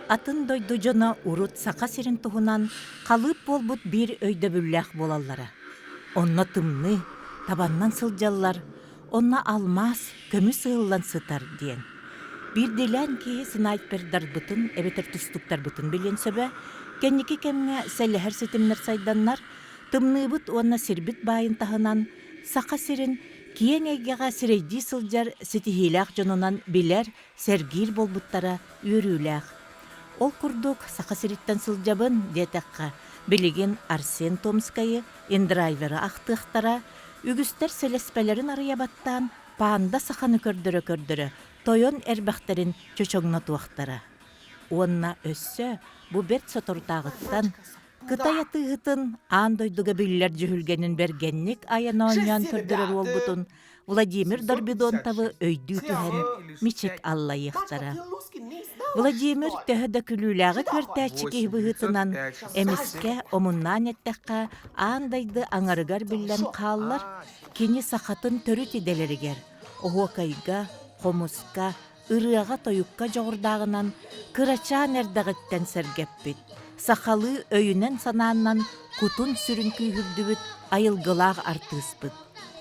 Атын дойду дьоно урут Саха сирин туһунан халыып буолбут биир өйдөбүллээх буолаллара. Онно тымныы, табаннан сылдьаллар, онно алмаас, көмүс ыһыллан сытар диэн. Биирдиилээн киһи снайпердарбытын эбэтэр тустууктарбытын билиэн сөбө, кэнники кэмҥэ сэлэһэр ситимнэр сайданнар, тымныыбыт уонна сирбит баайын таһынан Саха сирин киэҥ эйгэҕэ сирэйдии сылдьар ситиһиилээх дьонунан билэр, сэргиир буолбуттара үөрүүлээх. Ол курдук Саха сириттэн сылдьабын диэтэххэ, билигин Арсен Томскайы, индрайверы ахтыахтара, үгүстэр сэлэспэлэрин арыйа баттаан панда саханы көрдөрө-көрдөрө тойон эрбэхтэрин чочоҥнотуохтара. Уонна өссө бу бэрт соторутааҕыттан Кытай атыыһытын аан дойдуга биллэр дьүһүлгэнин бэргэнник айан оонньоон көрдөрөр уолбутун Владимир Дорбидонтовы өйдүү түһэн мичик аллайыахтара. Владимир төһө да күлүүлээҕи күөртээччи киһи быһыытынан эмискэ омуннаан эттэххэ аан дайды аҥарыгар биллэн хааллар, кини сахатын төрүт идэлэригэр оһуокайга, хомуска, ырыаҕа-тойукка дьоҕурдааҕынан кырачаан эрдэҕиттэн сэргэппит, сахалыы өйүнэн-санаанан кутун-сүрүн күүһүрдүбүт айылгылаах артыыспыт,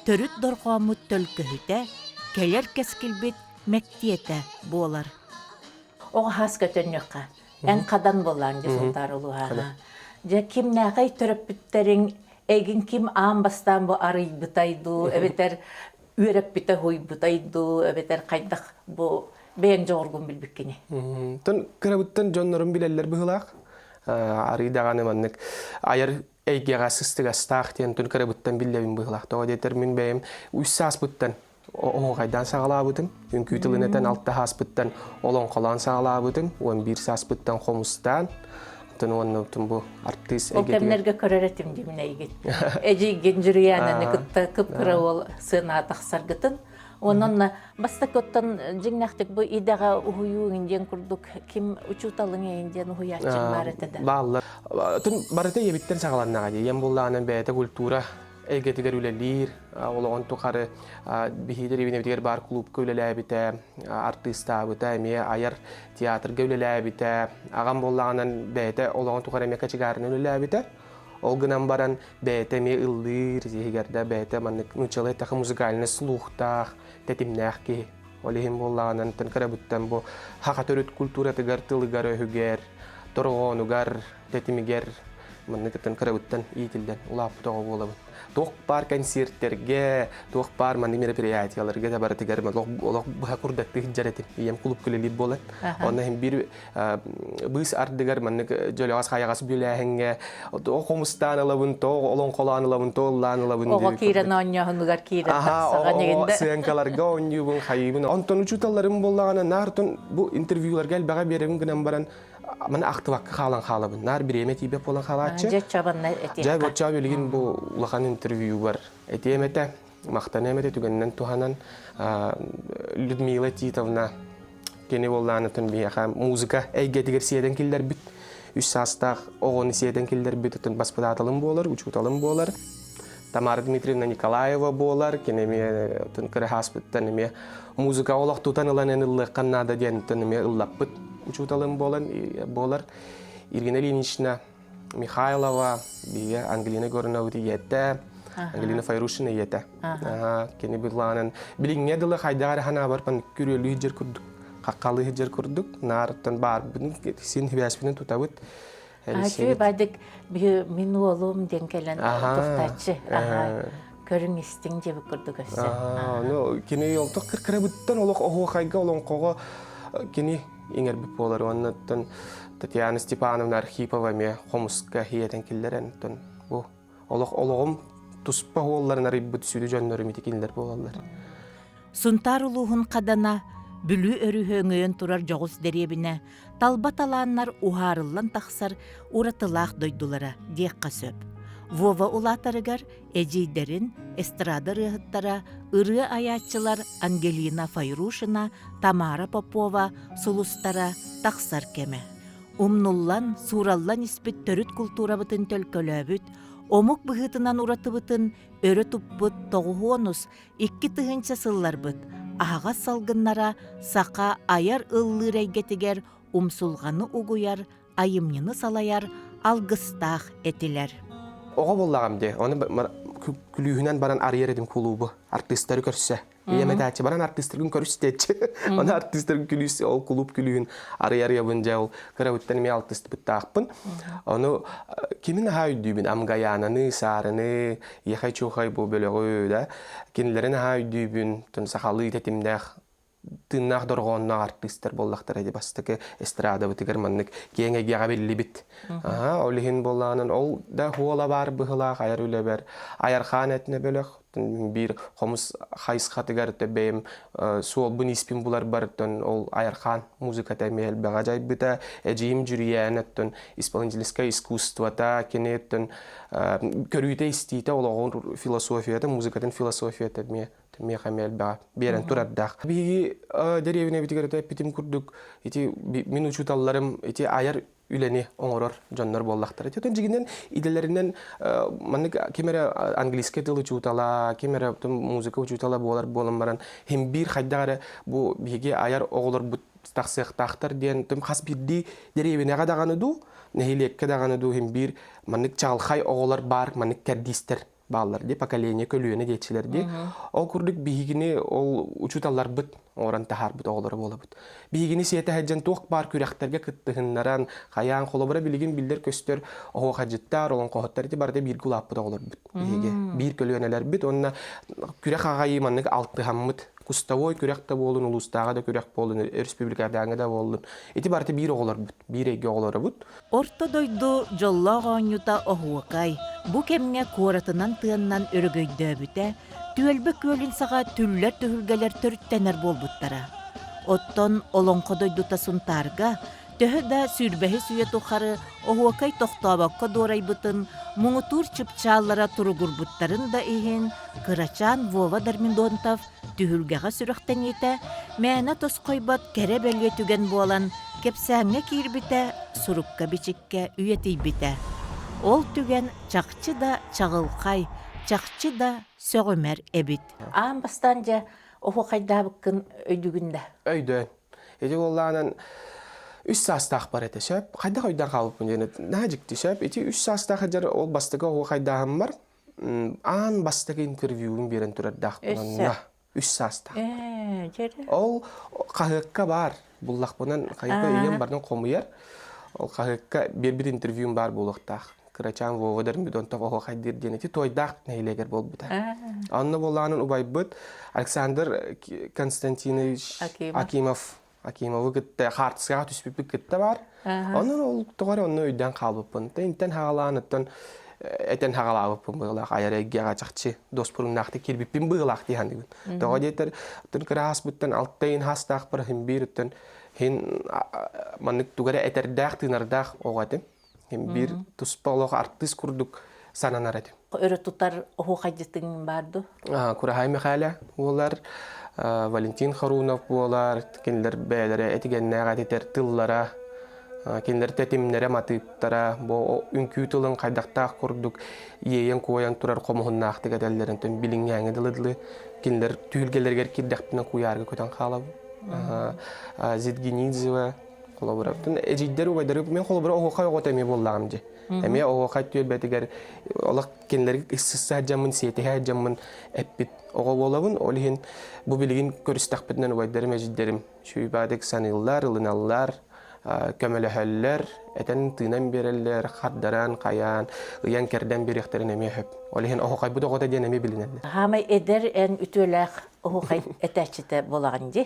төрүт дорҕооммут төлкөһүтэ, кэлэр кэскилбит мэктиэтэ буолар. Оҕо хаас көтөннөххө, эн хадан буоллаан дьэ Сунтаар улууһа. Дьэ кимнээхэй төрөппүттэриҥ эйгин ким аан бастаан бу арыйбытай дуу, эбэтэр үөрэппитэ уһуйбутай дуу эбэтэр хайдах бу бэйэҥ дьоҕургун билбиккини? Тон кырабыттан дьоннорум билэллэр быһыылаах. Арый даҕаны маннык айар эйгэҕэ сыстыгастаах диэн тун кырабыттан биллэбин быһыылаах. Тоҕо диэтэр мин бэйэм үс сааспыттан оһуохайдаан саҕалаабытым. Үҥкүү тылын этэн алта сааспыттан олоҥхолоон саҕалаабытым. 11 сааспыттан хомустаан Оттон уонна бу артыыс Ол кэмнэргэ көрөр этим димин эйигин. Эдьиийгин Дьүрүйээнэни кытта кып-кыра уол сыанаҕа тахсаргытын. Онон бастакы оттон дьиҥнээхтик бу идэҕэ уһуйуу диэн курдук ким учууталыҥ эйин диэн уһуйааччыҥ баар этэ да? Бааллар. Тун барыта ийэбиттэн саҕаланнаҕа дии. Ийэм буллаҕынан бэйэтэ культура эйгэтигэр үлэлиир, олоҕун тухары биһиги дэриэбинэбитигэр баар клубка үлэлээбитэ, артыыстаабыта, эмиэ айар театрга үлэлээбитэ. Аҕам буоллаҕынан бэйэтэ олоҕун тухары эмиэ кочегарынан үлэлээбитэ. Ол гынан баран бэйэтэ эмиэ ыллыыр, иһигэр да бэйэтэ маннык нууччалыы эттэххэ музыкальнай слухтаах, тэтимнээх киһи. Ол иһин буоллаҕынан кырабыттан бу саха төрүт культуратыгар, тылыгар-өһүгэр, торҕоонугар, тэтимигэр маннык кырабыттан иитиллэн улааппыт оҕо буолабын. Туох баар кэнсиэртэргэ, туох баар маннык мероприятияларга да барытыгар олох быһа курдаттыы сылдьар этим. Ийэм кулуупка үлэлиир буолан. Онно иһин биир быыс ардыгар маннык дьөлөҕөс хайаҕас бүлээһиҥҥэ хомустаан ылабын, тоҕ олоҥхолоон ылабын, то ыллаан ылабын. Оҕо киирэн оонньооһунугар киирэн тахсаҕа ньигинде. Сыаҥкаларга оонньуубун, хайыыбын. Онтон учууталларым буоллаҕына, наартон бу интервьюларга элбэҕи биэрэбин гынан баран маны ахтыбакка хаалан хаалабын. Наар бириэмэ тиийбэт буолан хаалааччы. Дьэ чабанна этиэххэ. Дьэ боччоо билигин бу улахан интервьюбар этиэм этэ, махтаныам этэ түгэнинэн туһанан Людмила Титовна кини буоллаанытын биһиэхэ музыка эйгэтигэр сиэтэн киллэрбит үс саастаах оҕону сиэтэн киллэрбит отун баспытааталым буолар, учууталым буолар. Тамара Дмитриевна Николаева буолар, кини эмиэ отун кыраһааспыттан эмиэ музыка олохтутан ылан эн ыллыаххан наада диэн эмиэ ыллаппыт учууталым буолан буолар. Ирина Ильинична Михайлова, биһиги Ангелина Егоровнабыт ийэтэ, Ангелина Файрушина ийэтэ. Кини былаанын билиҥҥэ дылы хайдах эрэ санаабар күрүөлүү сылдьар курдук, хаххалыы сылдьар курдук, наарыттан баарбын син хибээспитин тутабыт. Үчүгэй баайдык мин уолум диэн кэлэн туохтааччы көрүҥ истиҥ диэбит курдук өссө. Ну кини олтох кыркырабыттан олох оһуохайга олоҥхоҕо кини иҥэрбит буолар уоннаттан Татьяна Степановна Архипова эмиэ хомуска хиэтэн киллэрэн оттон бу олох олоҕум туспа уолларын арыйбыт сүдү дьоннорум ити кинилэр буолаллар. Сунтаар улууһун Хадана Бүлүү өрүһү өҥөйөн турар дьоҕус дэриэбинэ талба талааннар уһаарыллан тахсар уратылаах дойдулара диэххэ сөп. Вова улаатарыгар эдьиийдэрин эстрада ырыаһыттара, ырыа айааччылар Ангелина Файрушина, Тамара Попова сулустара тахсар кэмэ. Умнуллан, суураллан испит төрүт култуурабытын төлкөлөөбүт, омук быһыытынан уратыбытын өрө туппут тоҕуһуонус 2000 сылларбыт аһаҕас салгыннара саха айар ыллыыр эйгэтигэр умсулҕаны угуйар, айымньыны салайар алгыстаах этилэр. Оҕо буоллаҕым дии, ону күлүүһүнэн баран арыйар этим кулуубу, артыыстары көрсө. Ийэм этээччи, баран артыыстаргын көрүс диэччи. Ону артыыстаргын күлүүс, ол кулууп күлүүһүн арыйарыйабын дьэ, ол кырабыттан эмиэ алтыстыбыттаахпын. Ону кимин аһаа өйдүүбүн, Амгаянаны, Саарыны, Ехай-Чухай бу бөлөҕү да, кинилэрин аһаа өйдүүбүн, сахалыы тэтимнээх тыыннаах дорҕоонноох артыыстар буоллахтара дии бастакы эстрадабытыгар маннык киэҥ эйгэҕэ биллибит. Аха, ол иһин буоллаҕынан ол да хуола баар быһылаах айар үлэбэр Айархаан этнэ бөлөх биир хомус хайысхатыгар бэйэм суолбун испин буларбар ол Айархаан музыката эмиэ элбэҕэ дьайбыта. Эдьиийим Дьүрүйээн оттон исполнительскай искусствота кини оттон көрүүтэ-истиитэ олоҕун философията, музыкатын философията эмиэ миэхэ эмиэ элбэҕэ биэрэн турардаах. Биһиги дэриэбинэбитигэр это эппитим курдук ити мин учууталларым ити айар үлэни оҥорор дьоннор буоллахтара. Ити дьигинэн идэлэринэн маннык ким эрэ английскай тыл учуутала, ким эрэ музыка учуутала буолар буолан баран хим биир хайдах эрэ бу биһиги айар оҕолорбут тахсыахтаахтар диэн тым хас биирдии дэриэбинэҕэ даҕаны дуу, нэһилиэккэ даҕаны дуу хим биир маннык чаҕылхай оҕолор баар, маннык кэрдиистэр бааллар дии, поколение көлүөнэ диэччилэр дии. Ол курдук биһигини ол учууталларбыт оҥорон таһаарбыт оҕолоро буолабыт. Биһигини сиэтэ сылдьан туох баар күрэхтэргэ кыттыһыннаран, хайаан холобура билигин биллэр-көстөр оһуохайдьыттар, олоҥхоһуттар ити барыта бииргэ улааппыт оҕолорбут биһиги. Биир көлүөнэлэрбит уонна күрэх аҕайы маннык алтыһаммыт кустовой күрэх да буолун, улуустааҕы да күрэх буолун, республикатааҕы да буоллун. Ити барыта биир оҕолорбут, биир эйгэ оҕолоробут. Орто дойду дьоллоох оонньуута оһуокай бу кэмҥэ куоратынан тыаннан өрөгөйдөөбүтэ, түөлбэ күөлүн саҕа түллэр түһүлгэлэр төрүттэнэр буолбуттара. Оттон Олоҥхо дойдута Сунтаарга төһө да сүүрбэһис үйэ тухары оһуокай тохтообокко дуорайбытын, муҥутуур чыпчааллара туругурбуттарын да иһин, кырачаан Вова Дормидонтов түһүлгэҕэ сүрэхтэниитэ мээнэ тосхойбот кэрэ-бэлиэ түгэн буолан, кэпсээҥҥэ киирбитэ, сурукка-бичиккэ үйэтийбитэ. Ол түгэн чахчы да чаҕылхай, чахчы да сөҕүмэр эбит. Аан бастаан дьэ оһуохайдаабыккын өйдүүгүн да? Өйдөөн. Ити буоллаҕынан үс саастаахпар этэ сөп. Хайдах өйдөөн хаалбыппын диэн наһаа дьикти сөп. Ити үс саастаах дьэр ол бастакы оһуохайдааһыммар аан бастакы интервьюбун биэрэн турардаахпын онно үс саастаах. Ол хаһыакка баар буллахпынан хайыка ийэм бардын хомуйар. Ол хаһыакка биэрбит интервьюм баар буолуохтаах. Кырачаан Вова Дормидонтов оһуохайдыыр диэн ити Туойдаах нэһилиэгэр буолбута. Онно буоллаҕынан убайбыт Александр Константинович Акимов Акимовы кытта хаартыскаҕа түспүппүт кытта баар. Онон ол тоҕо эрэ онно өйдөөн хаалбыппын. Интэн хаалаан оттон этэн хаҕалаабыппын быһыылаах айар эйгэҕэ чахчы дуоспуруннаахтык киирбиппин быһыылаах дии саныыбын. Тоҕо диэтэр оттон кырааспыттан алта ыйын хаастаахпар иһин биир оттон иһин маннык тугу эрэ этэрдээх тыынардаах оҕо этим. Биир туспа олох артыыс курдук сананар этим. Өрө тутар оһуохайдьытыҥ баар дуу? Кураһай Михаля буолар, Валентин Харунов буолар, кинилэр бэйэлэрэ этигэннээх этитэр тыллара, кинилэр тэтимнэрэ, матыыптара, бу үҥкүү тылын хайдахтаах курдук иэйэн-куойан турар хомуһуннаахтык этэллэрин төн билиҥҥээҥи дылы дылы кинилэр түһүлгэлэригэр киирдэхпинэ куйаарга көтөн хаалабын. Зидгинидзева холобура эдьиийдэр убайдары мен холобура оһуохай оҕото эмиэ буоллаҕым дии. Эмиэ оһуохай түөлбэтигэр олох кинилэргэ сысса сылдьаммын, сиэтиһэ сылдьаммын эппит оҕо буолабын. Ол иһин бу билигин көрүстэхпитинэн убайдарым, эдьиийдэрим сүүбаадык саныыллар, ылыналлар, көмөлөһөллөр, этэн тыынан биэрэллэр, хардаран, хайаан, ыйан-кэрдэн биэриэхтэрин эмиэ сөп. Ол иһин оһуохайбыт оҕото диэн эмиэ билинэллэр. Хаамай эдэр эн үтүөлээх оһуохай этээччитэ буолаҕын дии.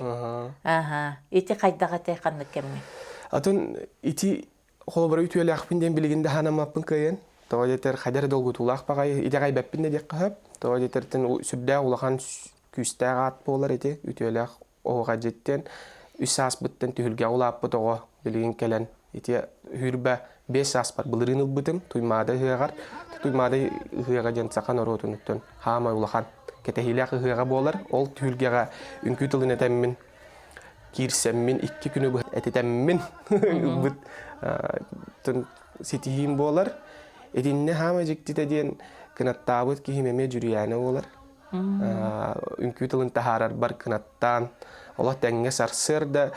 Аха. Ити хайдах этэ ханнык кэмҥэ? Атын ити холобура үтүөлээхпин диэн билигин да хаанаммаппын кыайан. Тоҕо диэтэр хайдах эрэ долгутуулаах баҕайы итэҕэйбэппин да диэххэ сөп. Тоҕо диэтэртэн сүрдээх улахан күүстээх аат буолар ити үтүөлээх оһуохайдьыттан үс сааспыттан түһүлгэҕэ улааппыт оҕо билигин кэлэн ити сүүрбэ биэс сааспар былырыын ылбытым Туймаада ыһыаҕар. Туймаада ыһыаҕа диэн саха норуотунуттан хаамай улахан кэтэһиилээх ыһыаҕа буолар. Ол түһүлгэҕэ үҥкүү тылын этэммин киирсэммин икки күнү быһа этитэммин ылбыт ситиһиим буолар. Итиннэ хаама дьиктитэ диэн кынаттаабыт киһим эмиэ Дьүрүйээнэ буолар. Үҥкүү тылын таһаарарбар кынаттаан, олох тэҥҥэ сарсыарда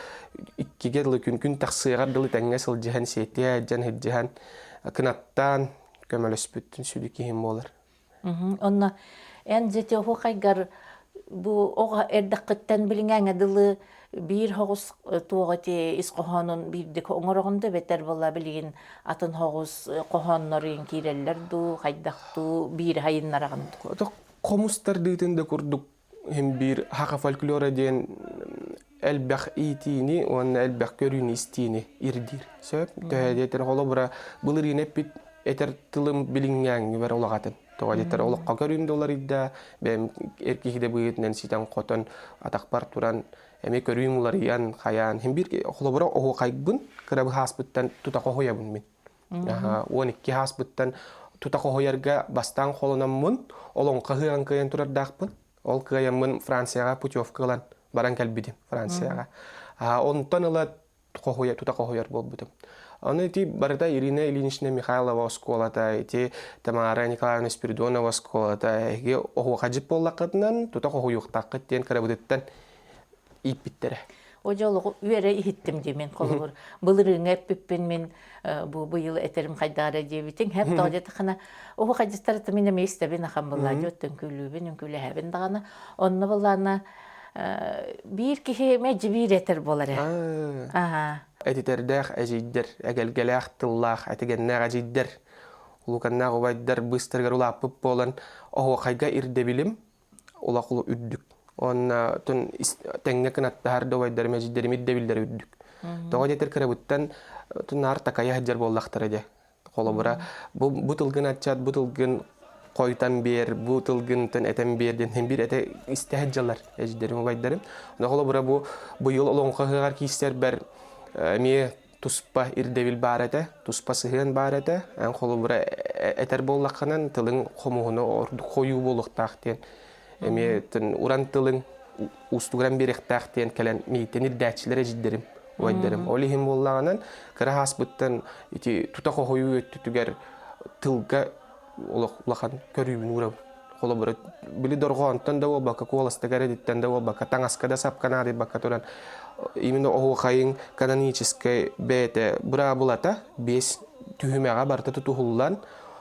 иккигэ дылы күн-күн тахсыаҕар дылы тэҥҥэ сылдьыһан сиэтиэ дьэн сылдьыһан кынаттаан көмөлөспүттүн сүдү киһим буолар. Онно эн дьити оһуохайгар бу оҕо эрдэххиттэн билиҥээҥҥэ дылы биир хоҕус туоҕа ити ис хоһоонун биирдик оҥороҕун да бэтэр буолла билигин атын хоҕус хоһооннор киирэллэр дуу хайдах дуу биир хайыннараҕын дуу Хомус тардыытын да курдук иһин биир саха фольклора диэн элбэх иитиини уонна элбэх көрүүнү-истиини ирдиир. Сөп? Төһө диэтэр холобура былырыын эппит этэр тылым билиҥҥээҥҥибэр улаҕатын. Тоҕо диэтэр олоххо көрүүм да уларыйда, бэйэм эр киһи да быһыытынан ситэн-хотон атахпар туран эмиэ көрүүм уларыйан, хайаан. Иһин биир холобура оһуохайбын кыра быһааспыттан тута хоһуйабын мин. 12 ааспыттан тута хоһуйарга бастаан холономмун, олоҥхо ыһыаҕын кыайан турардаахпын. Ол кыайаммын Францияҕа путевка ылан баран кэлбитим Францияҕа. Онтон ыла хоһуйа, тута хоһуйар буолбутум. Аны ити барыта Ирина Ильинична Михайлова оскуолата, ити Тамара Николаевна Спиридонова оскуолата, эһиги оһуохадьыт буоллаххытынан тута хоһуйуохтааххыт диэн кырабытыттан ииппиттэрэ. О дьолу үөрэ иһиттим дии мин холобур былырыыҥҥа эппиппин мин бу быйыл этерим хайдаара диэбитиҥ хэп тоҕо диэтэххинэ оһу хайдыстарыта мин эмиэ истэбин ахан былаа дьоттон күлүүбүн үҥкүүлэһэбин даҕаны онно былаана биир киһи мэлдьи биир этэр буолар ээ Этитэрдээх эдьиийдэр, эгэлгэлээх тыллаах этигэннээх эдьиийдэр, улуканнаах убайдар быыстарыгар улааппыт буолан оһуохайга ирдэбилим улахулу үрдүк. Уонна тэҥҥэ кынаттаһар да убайдарым, эдьиийдэрим ирдэбиллэрэ үрдүк. Тоҕо диэтэр кырабыттан наар такайа сылдьар буоллахтара дьэ. Холобура, бу, бу тылгын аччат, бу тылгын хойтан биэр, бу тылгынтан этэн биэр диэн биир этэ истэ сылдьаллар эдьиийдэрим, убайдарым. Холобура, бу быйыл олоҥхо ыһыаҕар киирсэрбэр эмиэ туспа ирдэбил баар этэ, туспа сыһыан баар этэ. Эн холобура этэр буоллаххынан тылыҥ хомуһуна ордук хойуу буолуохтаах диэн эмиэ уран тылыҥ уустугуран биэриэхтээх диэн кэлэн миигиттэн ирдээччилэр эдьиийдэрим, убайдарым. Ол иһин буоллаҕынан кыра ааспыттан ити тута хоһуйуу өттүтүгэр тылга олох улахан көрүүбүн уурабын. Холобура, били дорҕоонтон да буолбакка, куоластыгар эдиттэн да буолбакка, таҥаска да сапка наадыйбакка туран, именно оһуохайыҥ каноническай бэйэтэ быраабылата биэс түһүмэҕэ барыта тутуһуллан,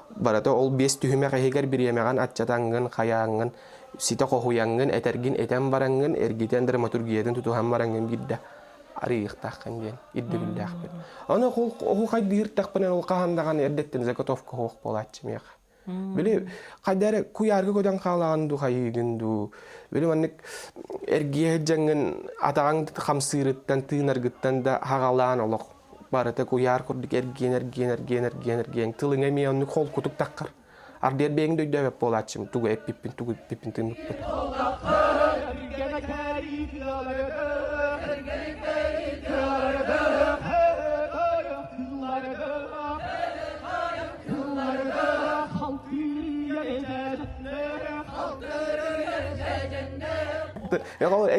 барыта ол биэс түһүмэх иһигэр бириэмэҕин аччатаҥҥын, хайааҥҥын, ситэ хоһуйаҥҥын, этэргин этэн бараҥҥын, эргитэн драматургиятын тутуһан бараҥҥын биирдэ арыйыахтааххын диэн ирдэбиллээхпин. Аны оһуохайдыыртахпына ол хаһан даҕаны эрдэттэн заготовка оһуох буолааччы миэхэ. Били хайда эрэ куйаарга көтөн хаалаҕын дуу хайыыгын дуу. Били маннык эргийэ сылдьаҥҥын атаҕыҥ хамсыырыттан тыынаргыттан да хаҕалаан олох барыта куйаар курдук эргийэн эргийэн эргийэн эргийэн эргийэн тылыҥа эмиэ оннук холкутук таххар. Ардыгар бэйэҥ да өйдөөбөт буолааччым тугу эппиппин тугу эппиппин тыыммыппын.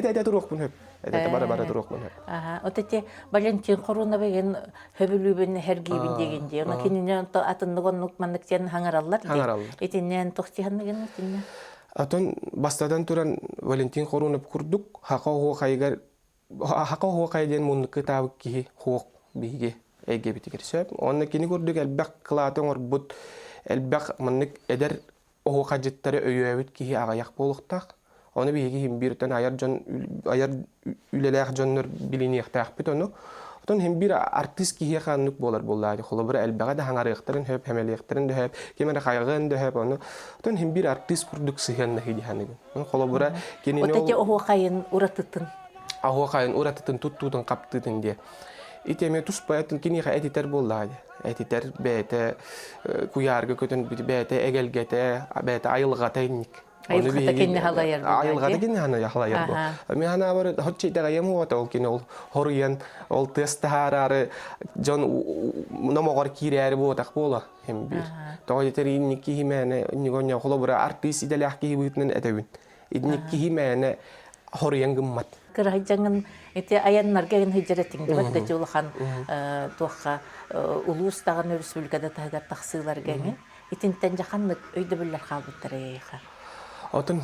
Этэ-этэ туруохпун сөп. Этэ бара-бара туруохпун сөп. Вот эти Валентин Хоруновыгын хөбүлүүбүн хергиибин диэгин дии. Ону кинини атыннык оннук маннык диэн хаҥараллар дии. Хаҥараллар. Итиннэн тохтиһанныгын итиннэ. Атын бастатан туран Валентин Хорунов курдук хака оһуохайыгар хака оһуохайа диэн муннукка ытаабыт киһи хуох биһиги эйгэбитигэр сөп. Уонна кини курдук элбэх кылааты оҥорбут, элбэх маннык эдэр оһуохайдьыттары өйөөбүт киһи аҕыйах буолуохтаах. Ону биһиги иһин бииртэн айар дьон айар үлэлээх дьоннор билиниэхтээхпит ону. Оттон иһин биир артыыс киһиэхэ оннук буолар буоллаҕа. Холобура элбэҕи да хаҥарыахтарын сөп, хэмэлиэхтэрин да сөп, ким эрэ хайҕыан да сөп. Ону оттон иһин биир артыыс курдук сыһыаннаһыы дии саныыбын. Холобура кинини Вот эти оһуохайын уратытын. Оһуохайын уратытын туттуутун хаптыытын диэ. Ити эмиэ туспа киниэхэ этитэр буоллаҕа дии. Этитэр бэйэтэ куйаарга көтөн бэйэтэ эгэлгэтэ, бэйэтэ айылҕата инник. Айылҕата кинини халайар Айылҕата кинини халайар бу. Мин ханаабар хоччу итэҕэйэм уота ол кини ол хоруйан ол тыас таһаараары дьон номоҕор киирээри буотах буола хим биир. Тоҕо диэтэр инник киһи мээнэ инник холобура артыыс идэлээх киһи быһыытынан этэбин. Инник киһи мээнэ хоруйан гыммат. Кыраһыдьаҥын ити айаннарга эн сылдьар этиҥ да улахан туохха улуус даҕаны республикада таһыгар тахсыыларга эҥин итинтэн дьаханнык өйдөбүллэр хаалбыттара эйиэхэ. Отон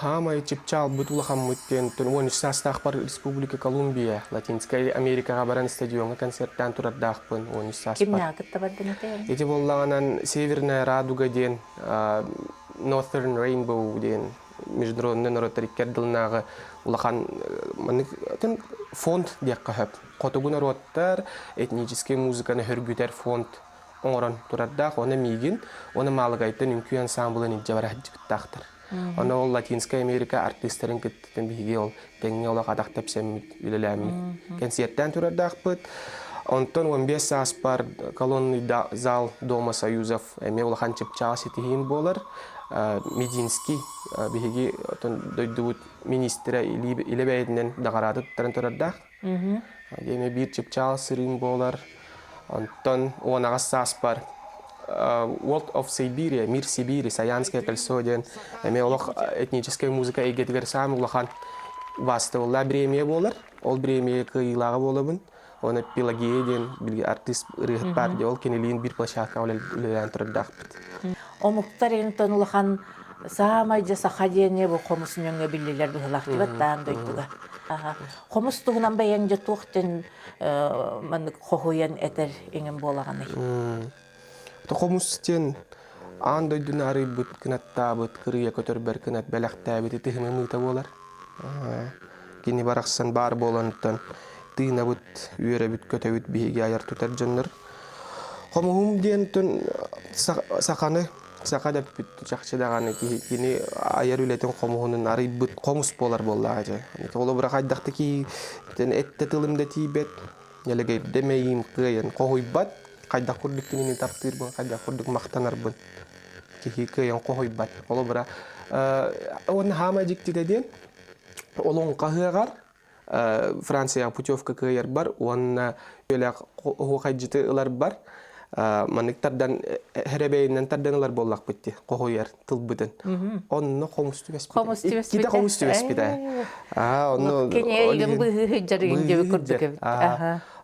хаамай чыпчаалбыт улахаммыт диэн 13 саастаахпар Республика Колумбия, Латинскай Америкаҕа баран стадиоҥҥа концертаан турардаахпын 13 сааспар. Кимнээҕи кытта бардын этэй? Ити буоллаҕынан Северная Радуга диэн Northern Rainbow диэн международный норуоттар икки ардылынааҕы улахан маннык фонд диэххэ сөп. Хотугу норуоттар этническэй музыканы хөргүтэр фонд оҥорон турардаах уонна миигин уонна Маалыкайтан үҥкүү ансаамбылын илдьэ бара сылдьыбыттаахтар. Онно ол Латинскай Америка артыыстарын кыттытын биһиги ол тэҥҥэ олох атах тэпсэммит, үлэлээммит кэнсиэртээн турардаахпыт. Онтон 15 сааспар колонный зал Дома Союзов эмиэ улахан чыпчаал ситиһиим буолар. Мединский биһиги дойдубут министрэ илэ бэйэтинэн наҕараада туттаран турардаах. Эмиэ биир чыпчаал сырыым буолар. Онтон 18 сааспар World of Siberia, Мир Сибири, Саянское кольцо диэн эмиэ олох этническэй музыка эйгэтигэр саамай улахан убаастабыллаах бириэмийэ буолар. Ол бириэмийэ кыайыылааҕа буолабын. Уонна Пелагея диэн билги артыыс ырыаһыт баар дии, ол кинилиин биир площадкаҕа үлэлээн турардаахпыт. Омуктар интон улахан саамай дьэ саха диэни бу хомус нөҥүө биллилэр быһылаах дибэт таан дойдуга. Хомус туһунан бэйэҥ дьэ туох диэн маннык хоһуйан этэр иҥин буолаҕыный? Хомус диэн аан дойдуну арыйбыт, кынаттаабыт, кырыйа көтөрбөр кынат бэлэхтээбит ытыһым ымыыта буолар. Кини барахсан баар буолантан тыынабыт, үөрэбит, көтөбүт биһиги айар тутар дьоннор. Хомуһум диэн саханы саха дэппит чахчы даҕаны киһи кини айар үлэтин хомуһунун арыйбыт хомус буолар буоллаҕа дьэ. Холобура хайдах да киһи эттэ тылым да тиийбэт, нэлэгэйдэ мэйиим кыайан хоһуйбат, хайдах курдук кинини таптыырбын, хайдах курдук махтанарбын киһи кыайан хоһуйбат. Холобура уонна хаамай дьиктитэ диэн олоҥхо ыһыаҕар Францияҕа путевка кыайарбар уонна үөлээх оһуохайдьыты ыларбар маннык тардан хэрэбэйинэн тардан ылар буоллахпыт дии хоһуйар тылбытын. Онно хомус түбэспитэ. Хомус түбэспитэ. Иккитэ хомус түбэспитэ. Аа, онно Кини быһыы дьарыгын диэби курдук эбит.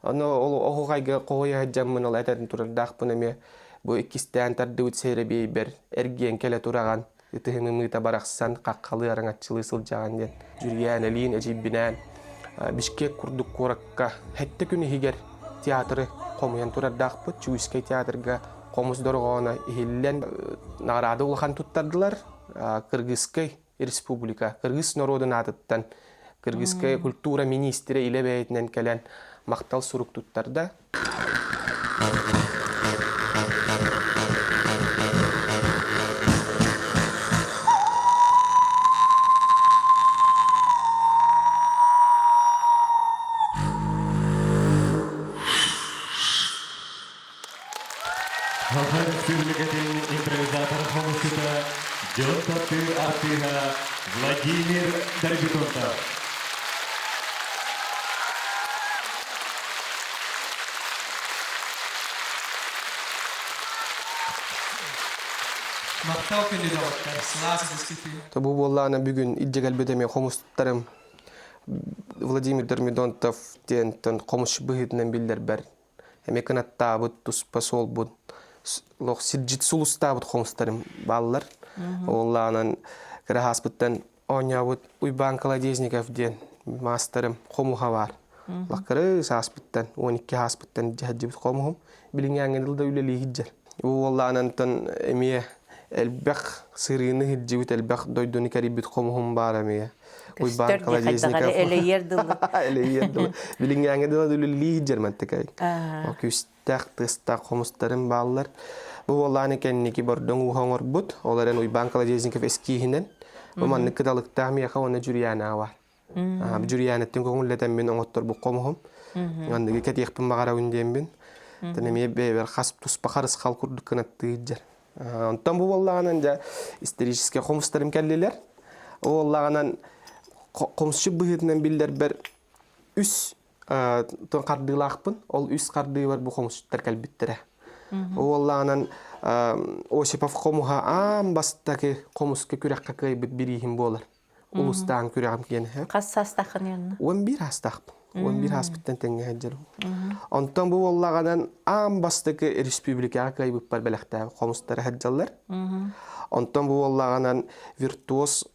Онно ол оһуохайга хоһуйа сылдьаммын ол этэн турардаахпын эмиэ бу иккистээн тардыбыт сэрэбиэйбэр эргиэн кэлэ тураҕан ытыһым ымыыта барахсан хаххалыы араҥаччылыы сылдьаҕын диэн Дьүрүйээнэлиин эдьиийбинээн Бишкек курдук куоракка сэттэ күн иһигэр театры хомуйан турардаахпыт. Чуйскай театрга хомус дорҕооно иһиллэн наҕараада улахан туттардылар. Кыргызскай республика, кыргыз норуодун аатыттан Кыргызская культура министрэ илэ бэйэтинэн кэлэн махтал сурук туттарда. Саха Республикатын импровизатор хомусчута, дьон таптыыр артыыһа Владимир Дорбитонтов. Махтал күндү доҕоттор, сылаас дискити. Бу буоллаана бүгүн илдьэ кэлбит эмиэ хомустарым Владимир Дормидонтов диэнтэн хомус быһыытынан биллэрбэр эмиэ кынаттаабыт туспа суолбут лох сирдьит сулустаабыт хомустарым бааллар. Оллаанан кыраһааспыттан оонньообут Уйбаан Колодезников диэн маастарым хомуһа баар. Лаккыры сааспыттан, 12 сааспыттан дьаһадьыбыт хомуһум. Билиҥҥээҥҥэ дылы да үлэлии сылдьар. Уоллаанантан эмиэ элбэх сырыыны сылдьыбыт, элбэх дойдуну кэрийбит хомуһум баар эмиэ. Уйбаан Колодезников. Элэйиэр дылы. Элэйиэр дылы. Билиҥҥээҥҥэ дылы үлэлии сылдьар мантыкай. Күүстээх, тыастаах хомустарым бааллар. Бу уоллааны кэнники бордоҥ ууһа оҥорбут. Ол эрэн Уйбаан Колодезников эскииһинэн. Бу маннык кыталыктаах миэхэ уонна Дьүрүйээнэҕэ баар. Дьүрүйээнэттэн көҥүллэтэммин оҥотторбут хомуһум. Манныгы кэтиэхпин баҕарабын диэммин. Тэн эмиэ бэйэбэр хас туспа харысхал курдук кынаттыы сылдьар. Онтон бу буоллаҕынан дьэ историческай хомустарым кэллилэр. Ол буоллаҕынан хомусчут быһыытынан биллэрбэр үс хардыылаахпын. Ол үс хардыыбар бу хомусчуттар кэлбиттэрэ. Уоллаанан Осипов хомуһа аан бастакы хомуска күрэххэ кыайбыт бирииһим буолар. Улустаан күрэҕим киэнэ. Хас саастааххын янна? 11 саастаахпын. 11 ааспыттан тэҥҥэ сылдьар. Онтон бу буоллаҕынан аан бастакы республикаҕа кыайбыппар бэлэхтээх хомустары сылдьаллар. Онтон бу буоллаҕынан виртуоз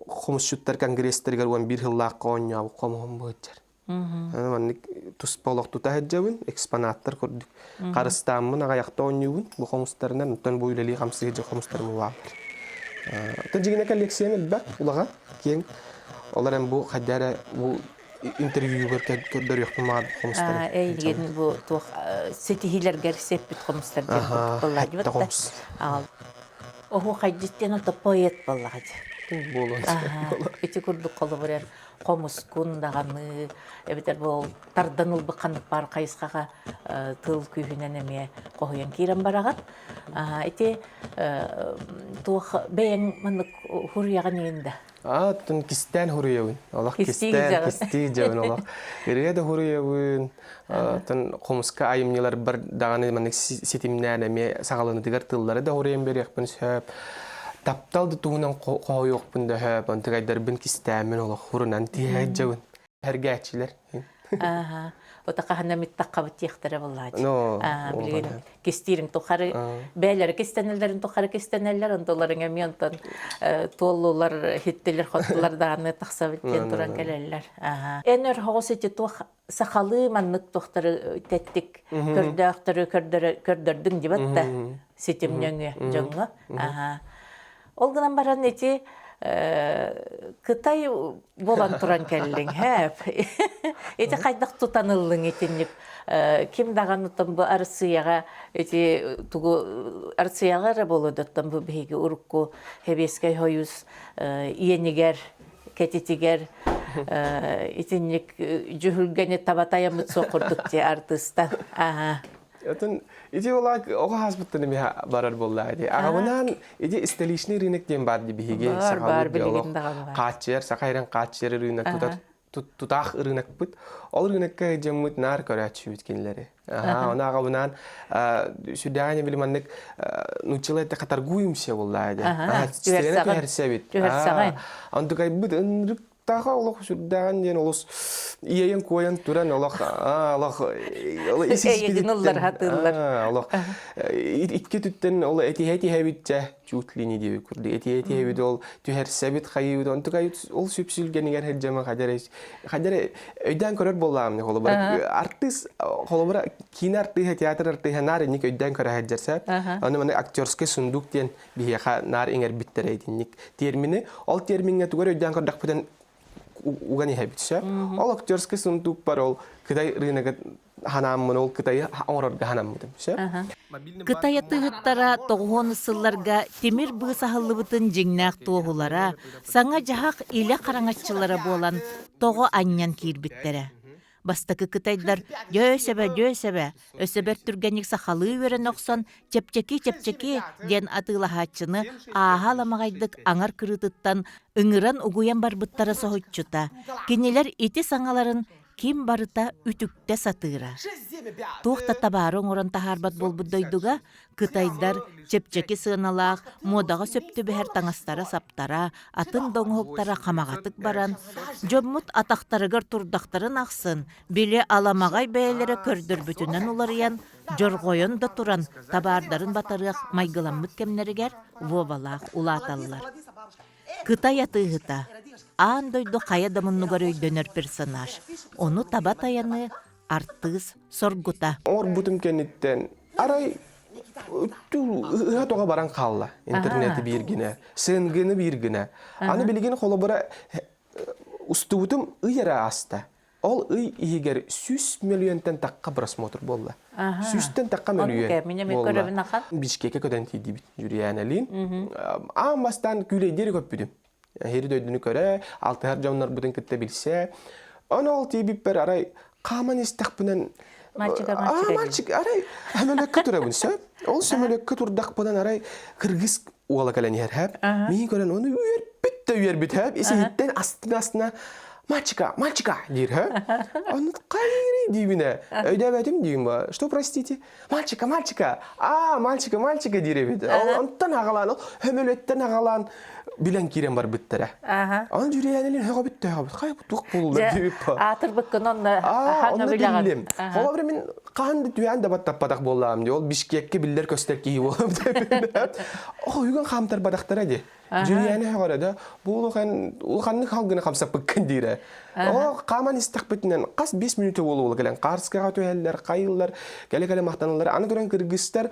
хомусчуттар конгресстэригэр 11 сыллаахха оонньообут хомуһум бу сылдьар. Маннык туспа олох тута сылдьабын, экспонаттар курдук. Харыстааммын аҕайахта оонньуубун бу хомустарынан, онтон бу үлэлии хамсыы сылдьар хомустарым бааллар. Оттон дьиҥинэ коллекциям элбэх, улахан, киэҥ. Ол эрэн бу хайда эрэ бу интервьюгар көрдөрүөхпүн баҕарбыт хомустары. Эйигин бу туох ситиһиилэргэр сиэппит хомустар диэн курдук буолла хомус. Оһуохайдьыт диэн ото поэт буоллаҕа дии. Буолуон Ити курдук холобур хомускун даҕаны эбэтэр бу тардан ылбыт ханнык баар хайысхаҕа тыл күүһүнэн эмиэ хоһуйан киирэн бараҕын. Ити туох бэйэҥ маннык хуруйаҕын иин да? Аа, оттон кистээн хуруйабын. Олох кистээн, кистии дьабын олох. Ырыа да хуруйабын. Оттон хомуска айымньыларбар даҕаны маннык ситимнээн эмиэ саҕаланытыгар тыллары да хуруйан бериэхпин сөп. Таптал да туһунан хоһуйуохпун да сөп. Онтугайдарбын кистээммин олох хурунан тиһэ дьабын. Эргээччилэр. Ааха. Ота хаһан эмит таххабыт диэхтэрэ буоллааччы. Билигин кистиирин тухары бээлэри кистэнэллэрин тухары кистэнэллэр, онтуларын эмиэ онтон туоллулар, хиттилэр, хоттулар даҕаны тахсабыт диэн туран кэлэллэр. Эн өр хоҕус ити туох сахалыы маннык туохтары тэттик көрдөөхтөрү көрдөрдүҥ дибат да ситим нөҥүө дьоҥҥо. Ол гынан баран ити Кытай буолан туран кэллиҥ, һээп. Ити хайдах тутан ыллыҥ итинник ким даҕаны бу Арассыыйаҕа ити тугу Арассыыйаҕа эрэ буолуо да бу биһиги урукку Сэбиэскэй Сойуус иэнигэр кэтитигэр итинник дьүһүлгэни таба тайаммыт суох курдук дии артыыстар. Аха. Атын ити олак оҕо хаспыттан эмиэ барар буоллаа ди. Аҕабынаан ити столичный рынок диэн бар ди биһиги бар билигин даҕаны бар. Хааччыйар саха ирэн хааччыйар рынок тутар тутаах рынокпыт. Ол рынокка дьоммут наар көрөөччүбүт кинилэри. Аха, оны аҕабынаан сүрдээҕин били маннык нуччалар этэ торгуемся буоллаа ди. Түһэрсэҕин. Түһэрсэбит. Түһэрсэҕин. Онтукайбыт ынырык Таха олох сүрдээҕин диэн олус иэйэн-куойан туран олох олох Эйигин ыллар хатыыллар. Олох икки түттэн ол этиһэ-этиһэбит чэ чуть ли не диэбит курдук этиһэ-этиһэбит ол түһэрсэбит хайыыбыт онтукай ол сүпсүлгэнигэр сылдьама хадьар хадьар өйдөөн көрөр буоллаҕым холобура артыыс холобура киинэ артыыһа театр артыыһа наар инник өйдөөн көрө сылдьар сөп аны маны актерский сундук диэн биһиэхэ наар иҥэрбиттэрэ итинник термини. Ол термиҥҥэ тугу өйдөөн көрдөхпүтүн уган иһэбит сөп. Ол актерский сундук бар ол Кытай рыногы ханааммын ол Кытайы оҥорорго ханаммытым сөп. Кытай атыыһыттара тоҕуһуон сылларга тимир быыс аһыллыбытын дьиҥнээх туоһулара, саҥа дьаһах илэ хараҥаччылара буолан тоҕо анньан киирбиттэрэ. Бастакы кытайдар «Дьөөсөбө, дьөөсөбө, өссө бэрт түргэнник сахалыы үөрэнэ охсон чэпчэки-чэпчэки» диэн атыылаһааччыны ааһа аламаҕайдык аҥар кырыытыттан ыҥыран угуйан барбыттара соһуччута, кинилэр ити саҥаларын ким барыта үтүктэ сатыыра. Туох да табаары оҥорон таһаарбат буолбут дойдуга Кытайдар чэпчэки сыаналаах, муодаҕа сөп түбэһэр таҥастара-саптара, атын да оҥоһуктара хамаҕатык баран, дьоммут атахтарыгар турдахтарын ахсын, били аламаҕай бэйэлэрэ көрдөрбүтүнэн уларыйан, дьорҕойон да туран табаардарын батарыах майгыламмыт кэмнэригэр Вовалаах улааталлар. Кытай атыыһыта аан дойду хайа да муннугар өйдөнөр персонаж, ону таба тайаныы артыыс соргута. Оҥорбутум кэнниттэн арай ыһа тоҕо баран хаалла интернети биир гинэ, СНГ-ны биир гинэ. Аны билигин холобура устубутум ый эрэ ааста. Ол ый иһигэр 100 мөлүйүөнтэн тахха просмотр буолла. Сүүстэн тахха мөлүйүөн буолла. Бишкекке көтөн тиийдибит Жюрианелин. Аан бастаан күүлэйдиэри көппүтүм. Эһири дойдуну көрө, алтыһар дьоннорбутун кытта билсэ. Ону ол тиийбиппэр арай хааман истэхпинэн Мальчика, мальчика. мальчик, арай сөмөлөккө турабын сөп. Ол сөмөлөккө турдахпынан арай кыргыз уола кэлэн иһэр хэп. Миин көрөн ону үөрбүт да үөрбүт хэп. Исиһиттэн астына астына. Мальчика, мальчика диир, һэ? Ону хайырый диибинэ. Өйдөөбөтүм диим ба. Что, простите? Мальчика, мальчика. А, мальчика, мальчика диир эбит. Онтон аҕалаан, хөмөлөттөн аҕалаан билэн киирэн барбыттара. Аны дьүрүйээнэлин һөҕөбүт төһөбүт. Хай бу туох буолла диэбит Аатырбыккын онно Онно биллим. Холобура мин хаһан да түһээн да баттаппатах буоллаҕым дии. Ол Бишкекке биллэр көстөр киһи буолам диэбит. Ох, үгэн хаамтарбатахтара дии. Дьүрүйээнэ сөҕөрө да, бу улахан улаханнык халгыны хамсаппыккын диирэ. О, хааман истэхпитинэн хас 5 мүнүүтэ буола-буола кэлэн хаарскаҕа түһэллэр, хайыллар, кэлэ-кэлэ махтаналлар. Аны туран кыргызтар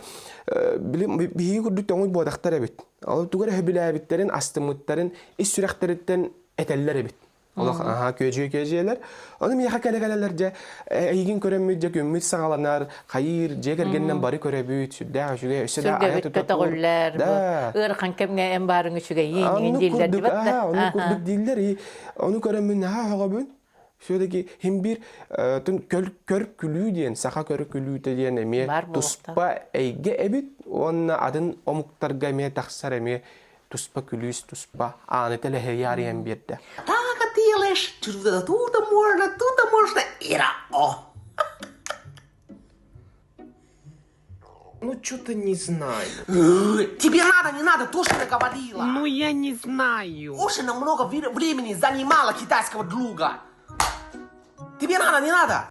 били биһиги курдук тоҥуй буотахтар эбит. Ол тугу эрэ сөбүлээбиттэрин, астыммыттарын ис сүрэхтэриттэн этэллэр эбит. Олох аһаа күөдьүйэ күөдьүйэлэр. Ону миэхэ кэлэ-кэлэлэр дьэ эйигин көрөммүт дьэ күммүт саҕаланар, хайыыр, дьиэ кэргэнинэн бары көрөбүт, сүрдээх үчүгэй, өссө да айа Сүргэбит көтөҕүллэр, бу ыарахан кэмҥэ эн баарыҥ үчүгэйиин иҥин Оннук дииллэр курдук, дибэт да. аа, оннук курдук дииллэр. И ону көрөммүн наһаа сөҕөбүн. Все-таки хим биир көр, көр күлүү диэн, саха көр күлүүтэ диэн эмиэ Баар буолуохтаах. туспа эйгэ эбит уонна атын омуктарга эмиэ тахсар эмиэ туспа күлүүс туспа ааны тэлэһийэ арыйан биэрдэ. Так делаешь, тут можно, тут можно, Ира, о! Ну, что-то не знаю. Тебе надо, не надо, то, что я говорила. Ну, я не знаю. Очень много времени занимала китайского друга. Тебе надо, не надо?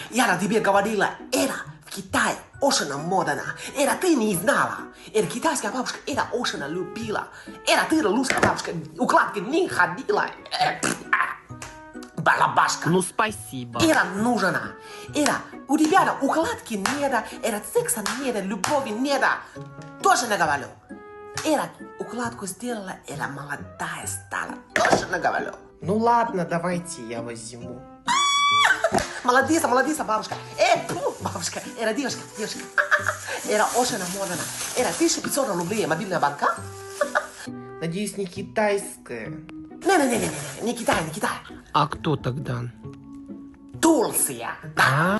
Я на тебе говорила, это в Китае очень модно. Это ты не знала. Это китайская бабушка, это очень любила. Это ты, русская бабушка, укладки не ходила. Балабашка. Ну, спасибо. Это нужно. Это у тебя укладки нет, это секса нет, любови нет. Точно говорю. Это укладку сделала, это молодая стала. Точно говорю. Ну ладно, давайте я возьму. Молодец, молодец, бабушка. Э, фу, бабушка, это девушка, девушка. Это очень модно. Это 1500 рублей мобильная банка. Надеюсь, не китайская. Не-не-не, не Китай, не Китай. А кто тогда? Турция.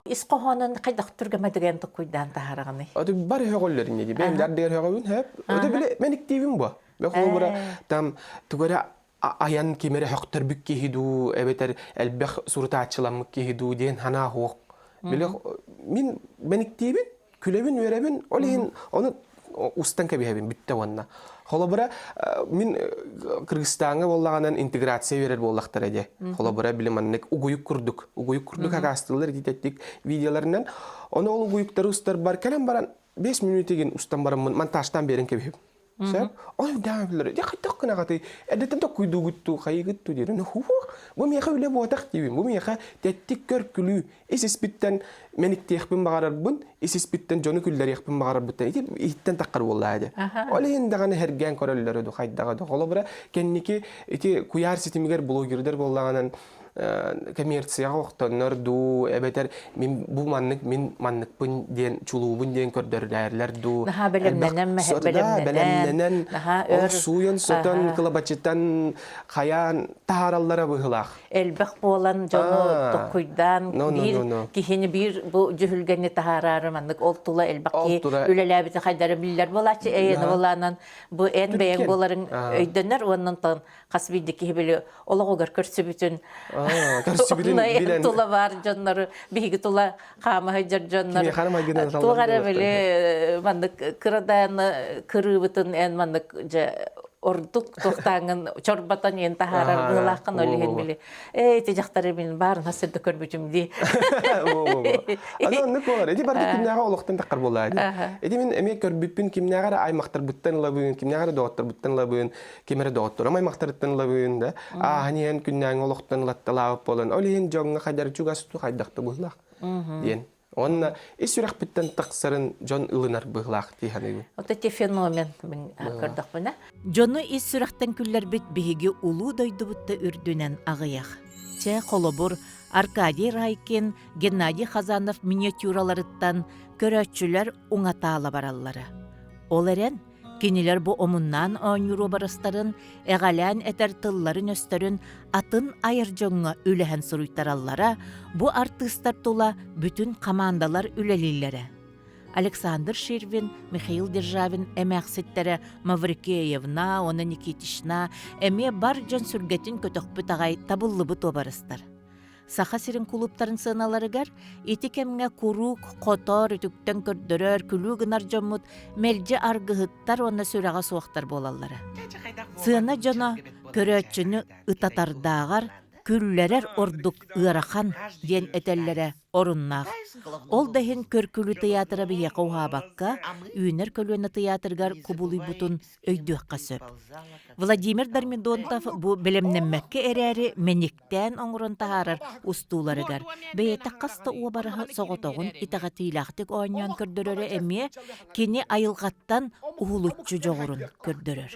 Ис хоһоонун хайдах түргэмэ токкуйдаан таһараҕыный? Аты бары хөҕөллөр инне ди. Бэйэм дардыгар хөҕөбүн хөп. Ото биле мен иктиибин бу. Бе холобура там тугара айан кимере хөхтөрбүк киһи дуу, эбэтэр элбэх сурутааччыламмыт киһи дуу диэн санаа суох. Били мин бэниктиибин, күлэбин, үөрэбин, ол иһин ону устан кэбиһэбин бүттэ уонна. Холобура, мин Кыргызстаҥҥа буоллаҕынан интеграция үөрэр буоллахтара дии. Холобура, били маннык угуйук курдук, угуйук курдук акаастыыллар ититэттик видеоларынан. Ону ол угуйуктары устарбар кэлэн баран 5 мүнүүтүгүн устан бараммын монтажтаан биэрэн кэбиһэбин. Сөп. Ой, да, билэр. Дьэ хайдах гынаҕытый? Эрдэттэн токкуйдуугуттуу, хайыгыттуу диир. Хух, бу миэхэ үлэ буотах диибин. Бу миэхэ тэттик көр күлүү. Ис испиттэн мэниктиэхпин баҕарарбын, ис испиттэн дьону күллэриэхпин баҕарарбыттан ити иһиттэн таххар буоллаа дии. Ол иһин даҕаны эргээн көрөллөрө ду хайдаҕа ду. Холобура, кэнники ити куйаар ситимигэр блогердар буоллаҕынан коммерцияҕа охтоннор дуу эбэтэр мин бу маннык мин манныкпын диэн чулуубун диэн көрдөрүлээрлэр дуу наһаа бэлэмнэнэн бэлэмнэнэн ол сууйан сотон кылабачытан хайаан таһаараллара быһыылаах элбэх буолан дьону токкуйдаан биир киһини биир бу дьүһүлгэни таһаараары маннык ол тула элбэх киһи үлэлээбити хайдары биллэр буолааччы эйэни булаанан бу эн бэйэҥ буоларыҥ өйдөнөр уонна хас биирдии киһи били олоҕугар көрсүбүтүн көрсүбүтүн билэн тула баар дьоннору биһиги тула хаама сылдьар дьоннор туох эрэ били маннык кырадаан кырыыбытын эн маннык дьэ ордук туохтааҥҥын чорботон иэн таһаарар быһыылааххын ол иһин били ээ ити дьахтары мин баарына сирдэ көрбүтүм дии Аны оннук буолар. Ити барыта күннээҕи олохтон таххар буоллаа дии. Ити мин эмиэ көрбүппүн кимнээҕи эрэ аймахтарбыттан ылабын, кимнээҕи эрэ доҕотторбуттан ылабын, ким эрэ доҕотторум аймахтарыттан ылабын да ааһан иһэн күннээҥи олохтон ылатталаабыт буолан ол иһин дьоҥҥо хайдар чугас хайдах да быһыылаах диэн уонна ис сүрэхпиттэн тахсарын дьон ылынар быһыылаах дии саныыбын. Вот эти феномен мин көрдөхпүнэ. Дьону ис сүрэхтэн күллэрбит биһиги улуу дойдубут да үрдүнэн аҕыйах. Чэ, холобур, Аркадий Райкин, Геннадий Хазанов миниатюраларыттан көрөөччүлэр уҥатаала бараллара. Ол эрэн, Кинилэр бу омуннаан оонньуур уобарастарын, эҕэлээн этэр тылларын-өстөрүн атын айар дьоҥҥо үлэһэн суруйтараллара, бу артыыстар тула бүтүн хамаандалар үлэлииллэрэ. Александр Ширвин, Михаил Державин эмээхситтэрэ Маврикеевна уонна Никитична эмиэ бар дьон сүргэтин көтөхпүт аҕай табыллыбыт уобарастар. Саха сирин кулууптарын сыаналарыгар ити кэмҥэ куруук хотор, үтүктэн көрдөрөр, күлүү гынар дьоммут мэлдьи аргыһыттар уонна сүрэҕэ суохтар буолаллара. Сыана дьоно көрөөччүнү ытатардааҕар күллэрэр ордук ыарахан диэн этэллэрэ оруннаах. Ол да иһин Көркүлүү тыйаатыра биһиэхэ уһаабакка, үүнэр көлүөнэ тыйаатырыгар кубулуйбутун өйдүөххэ сөп. Владимир Дормидонтов бу бэлэмнэммэккэ эрээри мэниктээн оҥорон таһаарар устууларыгар бэйэтэ хас да уобараһы соҕотоҕун итэҕэтиилээхтик оонньоон көрдөрөрө эмиэ кини айылҕаттан уһулуччу дьоҕурун көрдөрөр.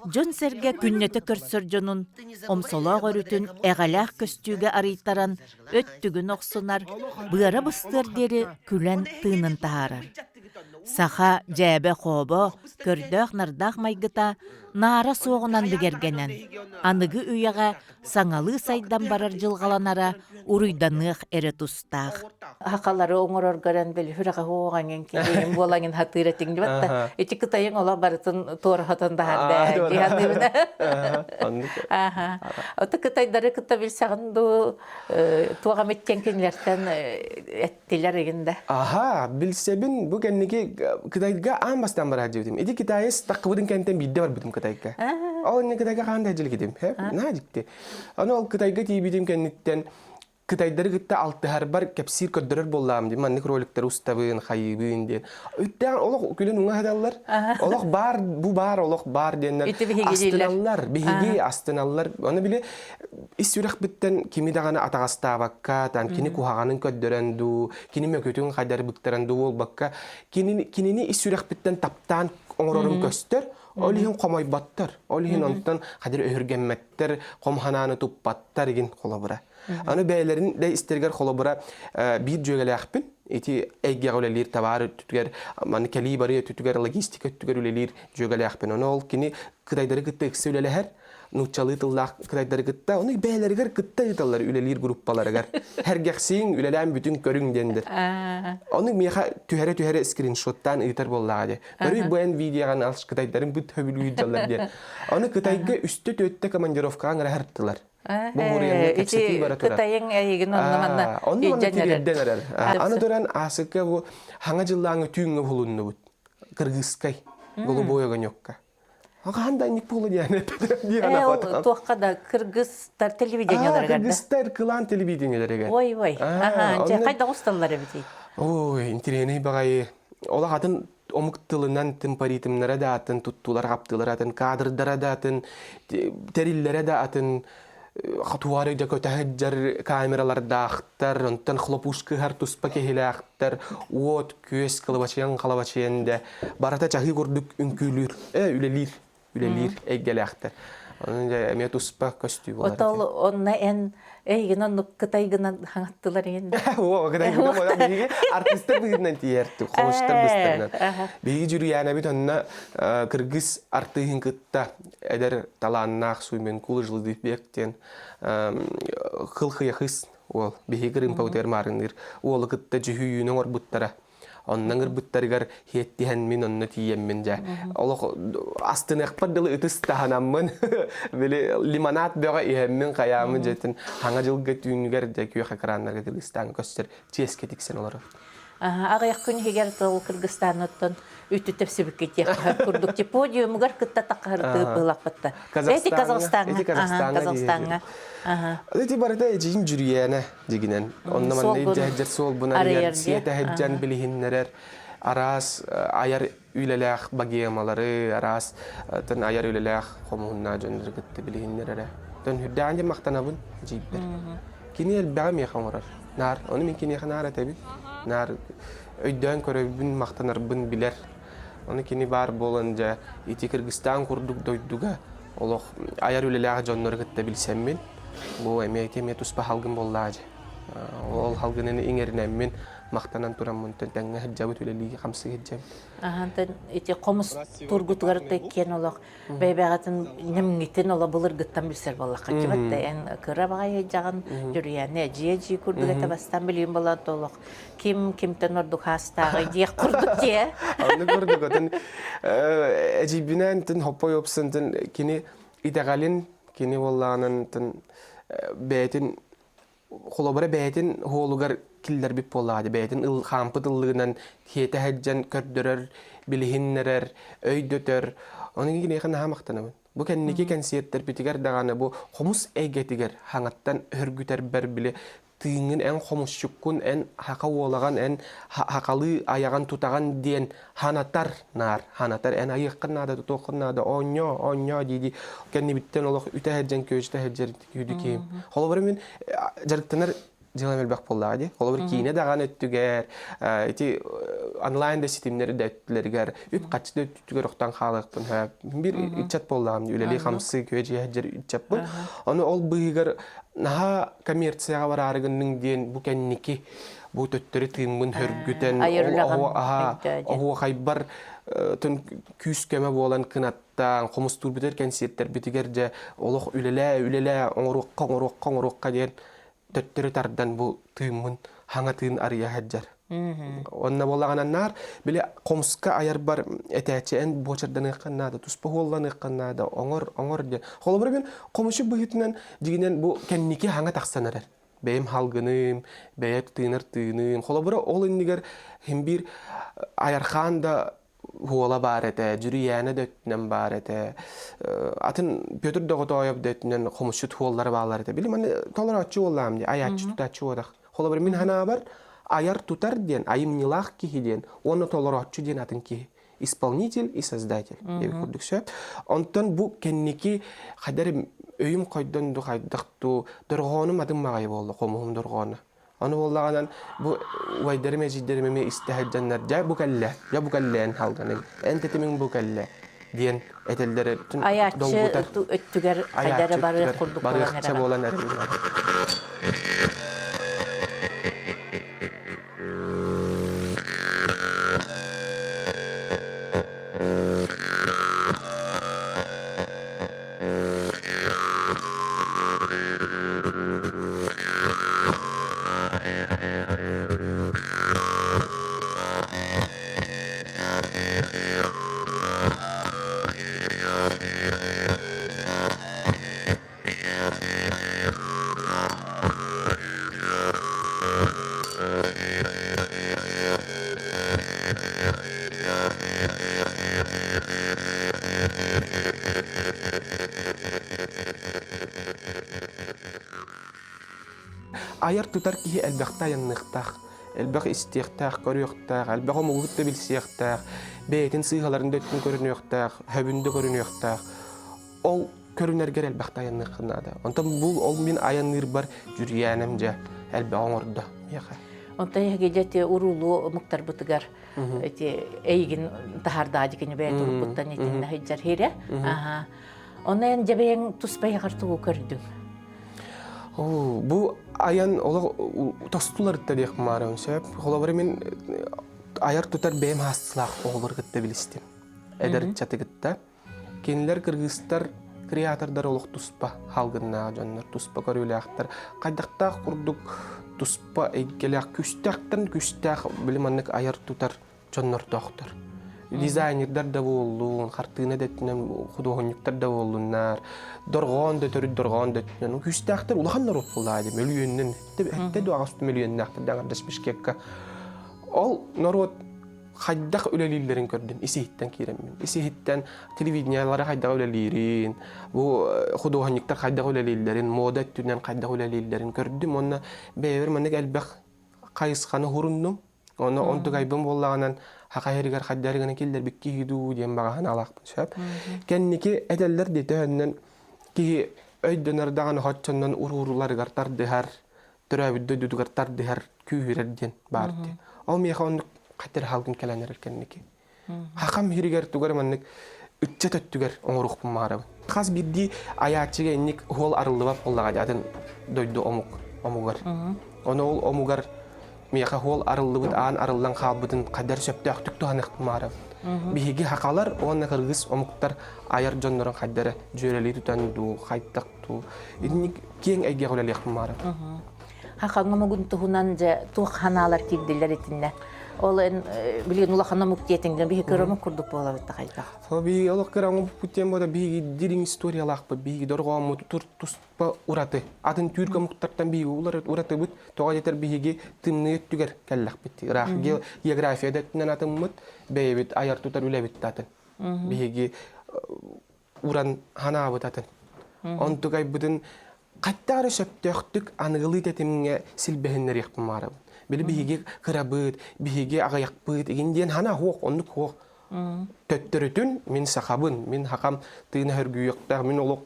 Дьон-сэргэ күннэтэ көрсөр дьонун омсолоох өрүтүн эҕэлээх көстүүгэ арыйтаран өттүгүн охсунар, быара быстыар диэри күлэн тыынын таһаарар. Саха дьээбэ-хообо, көрдөөх-нардаах майгыта наара суоҕунан бигэргэнэн, аныгы үйэҕэ саҥалыы сайдан барар дьылҕаланара уруйданыах эрэ тустаах. Хахалары оҥороргорон били хүрэҕэ хуоҕаҥын киһиин буолаҥын хатыыр этиҥ дибатта. Ити кытайың олох барытын туорахатан баһарда диһаныыбына. Аха. Ото кытайдары кытта билсэҕин дуу туох эмиттен кинилэртэн эттилэр игин да. Аха, билсэбин бу кэнники Кытайга аан бастаан барар дьибитим. Ити Китайс таххыбытын кэнтэн биирдэ барбытым Кытайга. Ол инне Кытайга хаан да дьилигитим. Наһаа дьикти. Аны ол Кытайга тиийбитим кэнниттэн Кытайдары кытта алтыһарбар кэпсиир көрдөрөр буоллаҕым дии маннык роликтары устабын, хайыыбын диэн. Үттээн олох күлэн уҥа сыталлар. Олох баар, бу баар, олох баар диэннэр астыналлар. Биһиги астыналлар. Аны били ис сүрэхпиттэн кими даҕаны атаҕастаабакка, там кини куһаҕанын көрдөрөн дуу, кини мөкүтүн хайдары быктаран дуу буолбакка, кинини, кинини ис сүрэхпиттэн таптаан оҥорорум көстөр. Ол иһин хомойботтор. Ол иһин онтон хадыр өһүргэммэттэр, хом ханааны туппаттар игин холобура. Аны бэйэлэрин да истэригэр холобура биир дьүөгэлээхпин. Ити эйгэҕэ үлэлиир табаар өттүгэр, маны кэлии барыы өттүгэр, логистика өттүгэр үлэлиир дьүөгэлээхпин. Ону ол кини кытайдары кытта ыкса үлэлэһэр, нууччалыы тыллаах кытайдары кытта, ону бэйэлэригэр кытта ыыталлар үлэлиир группаларыгар. Һэргэхсииҥ, үлэлээн бүтүн көрүҥ диэндэр. Ону миэхэ түһэрэ-түһэрэ скриншоттаан ыытар буоллаҕа дии. Көрүй бу эн видеоҕын алш кытайдарын бүт хөбүлүүр дьаллар диэн. Ону Кытайга үстэ-түөттэ командировкаҕа ыҥыра Бу буруйанна кэпсэтии бара турар. Кытайыҥ эйигин онно манна Онно манна тириэрдэн эрэр. Аны туран Аасыкка бу хаҥа дьыллааҥы түүҥҥэ уһулуннубут. Кыргызскай голубой огонекка. Хаһан да инник буола диэн эппитим. Туохха да кыргызтар телевидениеларыгар да. Кыргызтар кылаан телевидениеларыгар. Ой ой. Аха, дьэ хайдах усталлар эбитий? Ой, интириэнэй баҕайы. Олох атын омук тылынан темпоритмнара да атын, туттуулар-хаптыылар атын, кадрдара да атын, тэриллэрэ да атын, хотуары дьэ көтө сылдьар камералардаахтар, онтон хлопушкыһар туспа киһилээхтэр, уот, күөс, кылабачыйан халабачыйан да барыта чаһыы курдук үҥкүүлүүр, э, үлэлиир үлэлиир эйгэлээхтэр. Онон дьэ эмиэ туспа көстүү буолар. Отол онно эн эйигин оннук кытайгынан хаҥаттылар иһин. Оо, кытайгынан буолан биһиги артистар быһыытынан тиийэртик, хомустар быстарынан. Биһиги Дьүрүйээнэбит онно кыргыз артыыһын кытта эдэр талааннаах Суйменкул Жылдыбек диэн кыл хыйахыс уол биһиги кырыымпабытыгар маарынныыр уолу кытта дьүһүйүүнү оҥорбуттара. Онно ыҥырбыттарыгар хиэттиһэн мин онно тиийэммин дьэ олох астыныахпар дылы ытыс таһынаммын били лимонад бөҕө иһэммин хайааммын дьэтин хаҥа дьылга түүнүгэр дьэ күөх экраннарга Кыргызстаҥҥа көстөр чиэскэ тиксэн олорор. Аҕыйах күн иһигэр тыл Кыргызстаныттан үтү тэпсибиккэ тиэххэ курдук ти подиумугар кытта таххарытыы быһылахпытта. Эти Казахстаҥҥа. Эти Казахстаҥҥа. Казахстаҥҥа. Эти барыта эдьиийим Дьүрүйээнэ дьигинэн. Онно манна илдьэ суолбун арыйар, сиэтэһэддьэн билиһиннэрэр, араас айар үлэлээх богемалары, араас тэн айар үлэлээх хомуһуннаа дьоннору кытта билиһиннэрэрэ. Тон үрдээн дьэ махтанабын дьиибэр. Кини элбэҕи миэхэ оҥорор. Наар, ону мин киниэхэ наар этэбин. Наар өйдөөн көрөбүн, махтанарбын билэр. Ону кини баар буолан дьэ ити Кыргызстан курдук дойдуга олох айар үлэлээх дьоннору кытта билсэммин, бу эмиэ ити эмиэ туспа халгын буоллаа дьэ. Ол халгынын иҥэринэммин. махтанан тураммын тэҥҥэ сылдьабыт үлэлии хамсыы сылдьабыт. Аһантан ити хомус тургутугар теккен олох бэйбэҕэтин нэмҥитин оло былыргыттан билсэр буоллахха дьыбат эн кыра баҕайы дьаҕан дьүрүйэни эдьиэ дьии курдук этэ бастан билиим буолан олох ким кимтэн ордук хаастааҕый диэх курдук дьиэ. Оннук курдук отun эдьиийбинээн тын хоппой опсын тын кини итэҕэлин кини буоллаҕынан тын бэйэтин холобура бэйэтин уолугар киллэрбит буоллаҕа дии бэйэтин ыл хаампыт ыллыгынан хиэтэ сылдьан көрдөрөр билиһиннэрэр өйдөтөр ону киниэхэ наһаа махтанабын бу кэнники кэнсиэртэрбитигэр даҕаны бу хомус эйгэтигэр хаҥаттан өргүтэрбэр били тыыҥҥын эн хомусчуккун эн хака уолаҕан эн хакалыы айаҕан тутаҕан диэн ханатар наар ханатар эн айыаххын наада тутуоххун наада оонньоо оонньоо дии дии кэннибиттэн олох үтэ сылдьан күөдьүтэ сылдьар күдү киһим холобура мин дьарыктанар дьыалам элбэх буоллаҕа дии холобур киинэ даҕаны өттүгэр ити онлайн да ситимнэр да өттүлэригэр үп-харчы да өттүгэр охтон хаалыахпын сөп биир ыччат буоллаҕым үлэлии-хамсыы күөдьүйэ сылдьар ыччаппын ону ол быыһыгар наһаа коммерцияҕа бараары гынныҥ диэн бу кэнники бу төттөрү тыыммын хөргүтэн оһуохайбар күүс-көмө буолан кынаттаан хомустуурбутугар кэнсиэртэрбитигэр дьэ олох үлэлээ үлэлээ оҥоруохха оҥоруохха оҥоруохха диэн төттөрү тардан бу тыыммын хаҥа тыын арыйа сылдьар. Онно буоллаҕына наар били хомуска айарбар этээччи эн буочарданыаххын наада, туспа уолланыаххын наада, оҥор, оҥор диэн. Холобура мин хомусу быһыытынан дьигинэн бу кэнники хаҥа тахсан эрэр. Бэйэм халгыным, бэйэ тыынар тыыным. Холобура ол иннигэр хим биир айархаан да уола баар этэ, Дьүрүйээнэ да өттүнэн баар этэ, атын Петр Доҕотоойоп да өттүнэн хомусчут уоллара бааллар этэ. Били маны толорооччу уоллаам дии, айааччы тутааччы уодах. Холобура мин ханаабар айар тутар диэн, айымньылаах киһи диэн уонна толорооччу диэн атын киһи. Исполнитель и создатель диэбит курдук сөп. Онтон бу кэнники хайдар өйүм хойдон ду хайдах дуу дорҕоонум атын маҕайы буолла хомуһум дорҕооно. Ону буоллаҕынан бу убайдарым эдьиийдэрим эмиэ истэ сылдьаннар дьэ бу кэллэ, дьэ бу кэллэ эн халганыҥ, эн тэтимиҥ бу кэллэ диэн этэллэрэ Айааччы долгутар. өттүгэр хайда эрэ барыах курдук буолан барыахча эрэҕин. буолан эрэбин. Айар тутар киһи элбэхтэ айанныахтаах, элбэх истиэхтээх, көрүөхтээх, элбэх омугу кытта билсиэхтээх, бэйэтин сыыһаларын да өттүн көрүнүөхтээх, хөбүн да көрүнүөхтээх. Ол көрүнэргэр элбэхтэ айанныаххын наада. Онтон бу ол мин айанныырбар дьүрүйээнэм дьэ элбэх оҥордо миэхэ. Онтон эһиги дьэ ити уруулуу омуктарбытыгар ити эйигин таһаардаҕа дикини бэйэ туруккуттан итиннэ сылдьар хире. Аха. Онно эн дьэ бэйэҥ тус бэйэҕэр тугу көрдүҥ? Бу айан олох тостуларытта диэх маарым сөп. Холобура мин айар тутар бэйэм хаастылаах оҕолор кытта билистим. Эдэр ыччаты кытта. Кинилэр кыргызтар креатордар олох туспа халгыннаах дьоннор, туспа көрүүлээхтэр. Хайдахтаах курдук туспа эйгэлээх, күстээхтэн күстээх били маннык айар тутар дьоннордоохтор. Дизайнердар да буоллун, хартыына да өттүнэн худуоһунньуктар да буоллуннар, дорҕоон да төрүт дорҕоон да өттүнэн күүстээхтэр улахан норуот буоллаа дии мөлүйүөннэн эттэ дуо аҕыс мөлүйүөннээхтэр да аҥардас Бишкекка. Ол норуот хайдах үлэлииллэрин көрдүм ис-иһиттэн киирэммин. Ис-иһиттэн телевидениелара хайдах үлэлиирин, бу худуоһунньуктар хайдах үлэлииллэрин, мода өттүнэн хайдах үлэлииллэрин көрдүм уонна бэйэбэр маннык элбэх хайысханы хуруннум. Онно онтугайбын буоллаҕынан хаха иһэригэр хайдары гына киллэрбит киһи дуу диэн баҕа санаалаахпын сөп. Кэнники этэллэр дии төһөннөн киһи өйдөнөр даҕаны хоччоннон урууларыгар тардыһар, төрөөбүт дойдутугар тардыһар, күүһүрэр диэн баар дии. Ол миэхэ оннук хатыр халгын кэлэн эрэр кэнники. Хахам иһиригэр тугар маннык ыччат өттүгэр оҥоруохпун баҕарабын. Хас биирдии айааччыга инник уол арыллыбат буоллаҕа дии атын дойду омук омугар. Ону ол омугар. Миэхэ хуол арыллыбыт аан арыллан хаалбытын хайдар сөптөөхтүк туһаныахпын баҕарабын. Биһиги хахалар уонна кыргыз омуктар айар дьоннорун хайдары дьүөрэлии тутан дуу, хайдах дуу, итинник киэҥ эйгэҕэ үлэлиэхпин баҕарабын. Хахаҥ омугун туһунан дьэ туох ханаалар киирдилэр итиннэ? Ол эн билигин улахан омук диэтиҥ биһи кыра омук курдук буолабыт да хайдах? Биһиги олох кыра омукпут диэн буола биһиги дириҥ историялаахпыт, биһиги дорҕооммут туспа ураты. Атын түүрк омуктартан биһиги уратыбыт, тоҕо диэтэр биһиги тымныы өттүгэр кэллэхпит. Ыраах география да өттүнэн атыммыт, бэйэбит айар тутар үлэбит да атын. Биһиги уран ханаабыт атын. Онтукайбытын хайдах эрэ сөптөөхтүк аныгылыы тэтимҥэ силбэһиннэриэхпин баҕарабын. Били биһиги кырабыт, биһиги аҕыйахпыт игин диэн хана хуох, оннук хуох. Төттөрүтүн мин сахабын, мин хахам тыына хөргүйүөхтээх, мин олох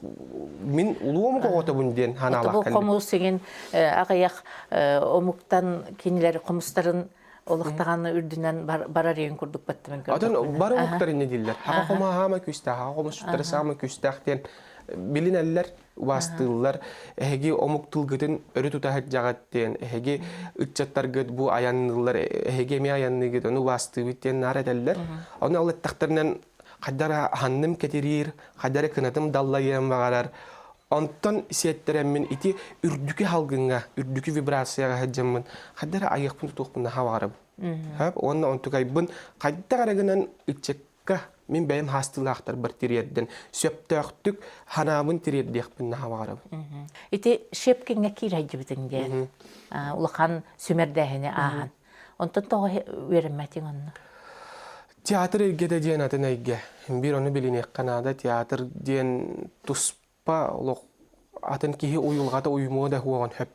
мин улуу омук оҕотобун диэн ханаалаах Бу хомус игин аҕыйах омуктан кинилэр хомустарын олохтаҕаны үрдүнэн барар иһин курдук баттымын Атын бары омуктар инне дииллэр. Хаха хомуһа хаама күүстээх, хаха хомусчуттара саама күүстээх диэн билинэллэр, убаастыыллар. Эһиги омук тылгытын өрө тута сылдьаҕыт диэн, эһиги ыччаттаргыт бу айанныыллар, эһиги эмиэ айанныыгыт, ону убаастыыбыт диэн наар этэллэр. Ону ол эттэхтэринэн хайдара ханным кэтириир, хайдара кынатым даллайыан баҕарар. Онтон сиэттэрэммин ити үрдүкү халгыҥҥа, үрдүкү вибрацияҕа сылдьаммын хайдара айыахпын тутуохпун наһаа баҕарабын. Уонна онтукайбын хайдах эрэ гынан ыччакка мин бэйэм хаастыылаахтарбар тириэрдэн сөптөөхтүк ханаабын тириэрдиэхпин наһаа баҕарабын. Ити Щепкиҥҥэ киирэ диэн улахан сүмэрдээһини ааһан. Онтон тоҕо үөрэммэтиҥ онно? Театр эйгэтэ диэн атын эйгэ. Биир ону билиниэххэ наада. Театр диэн туспа олох атын киһи уйулҕата уйумуо да уоҕун хөп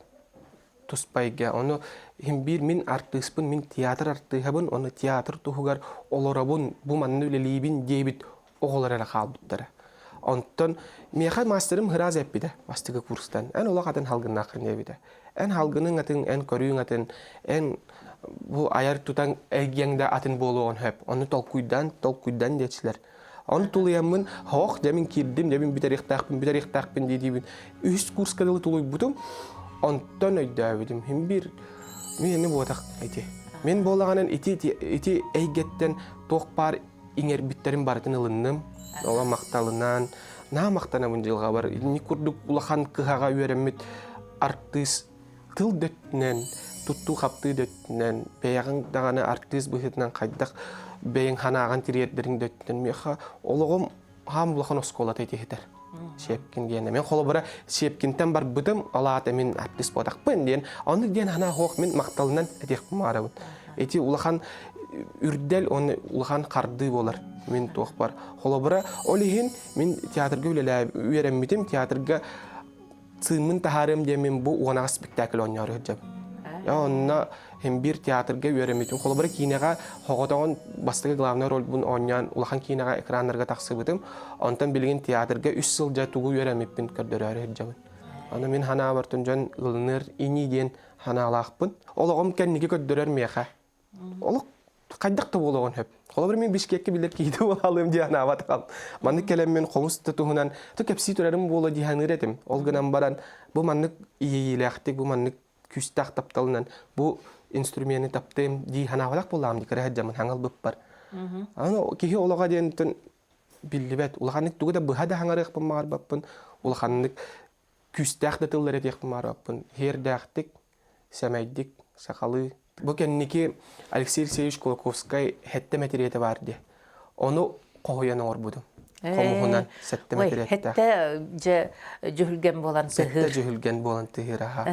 туспа эйгэ. Ону иһин биир мин артыыспын, мин театр артыыһабын, ону театр туһугар олоробун, бу манна үлэлиибин диэбит оҕолор эрэ хаалбыттара. Онтон миэхэ мастерым сразу эппитэ бастакы курстан. Эн олох атын халгыннааххын диэбитэ. Эн халгыныҥ атын, эн көрүүҥ атын, эн бу айар тутан эйгэҥ да атын буолуоҕун сөп. Ону толкуйдан, толкуйдан диэчилэр. Ону тулуйаммын, хоох, дьэ мин киирдим, дьэ мин бүтэриэхтээхпин, бүтэриэхтээхпин дии-диибин. Үһүс курска дылы тулуйбутум. Онтон өйдөөбүтүм. Хим биир мин эми буотах ити. Мин буолаҕынан ити ити эйгэттэн туох баар иҥэрбиттэрин барытын ылынным. Ола махталынан, наһаа махтанабын дьылҕабар. Ини курдук улахан кыһаҕа үөрэммит артыыс тыл да өттүнэн, туттуу-хаптыы да өттүнэн, бэйэҕиҥ даҕаны артыыс быһыытынан хайдах бэйэҥ санааҕын тириэрдэриҥ да өттүнэн миэхэ олоҕум хаам улахан оскуолата итиһитэр. Сиэпкин диэн. Мен холобура Сиэпкинтэн барбытым, ол аата мин артыыс буотахпын диэн. Оннук диэн санаа суох мин махталынан этиэхпин баҕарабын. Ити улахан үрдэл уонна улахан хардыы буолар мин туохпар. Холобура, ол иһин мин театрга үлэлээ үөрэммитим, театрга сыыммын таһаарыам диэн мин бу уонаҕа спектакль оонньоору сылдьабын. Онно һин биир театрга үөрэммитим. Холобура, киинэҕэ хоҕотоҕун бастакы главный рольбун оонньоон улахан киинэҕэ экраннарга тахсыбытым. Онтон билигин театрга үс сыл дьэ тугу үөрэммиппин көрдөрөөрү сылдьабын. Аны мин ханаабар дьон ылыныр ини диэн ханаалаахпын. Олоҕум кэнники көрдөрөр миэхэ. Олох хайдах да буолуоҕун сөп. Холобур, мин Бишкекке билэр киһи буолалым дии санаабатаҕым. Маннык кэлэммин хомус да туһунан то кэпсии турарым буолуо дии саныыр этим. Ол гынан баран бу маннык иэйиилээхтик, бу маннык күүстээх тапталынан бу инструмены таптыым дии санаабатах буоллаҕым дии кыра сылдьаммын хаҥалбыппар. Аны киһи олоҕо диэн биллибэт. Улаханнык тугу да быһа да хаҥарыахпын баҕарбаппын. Улаханнык күүстээх да тыллар этиэхпин баҕарбаппын. Иһиэрдээхтик, сэмэйдик, сахалыы. Бу кэнники Алексей Алексеевич Кулаковскай «Хэттэ мэтириэтэ баар» диye. Ону хоһуйан оҥорбутум. Хомуһунан сэттэ мэтириэттээх. Хэттэ дьэ дьүһүлгэн буолан тыһыыр. Сэттэ дьүһүлгэн буолан тыһыыр аха.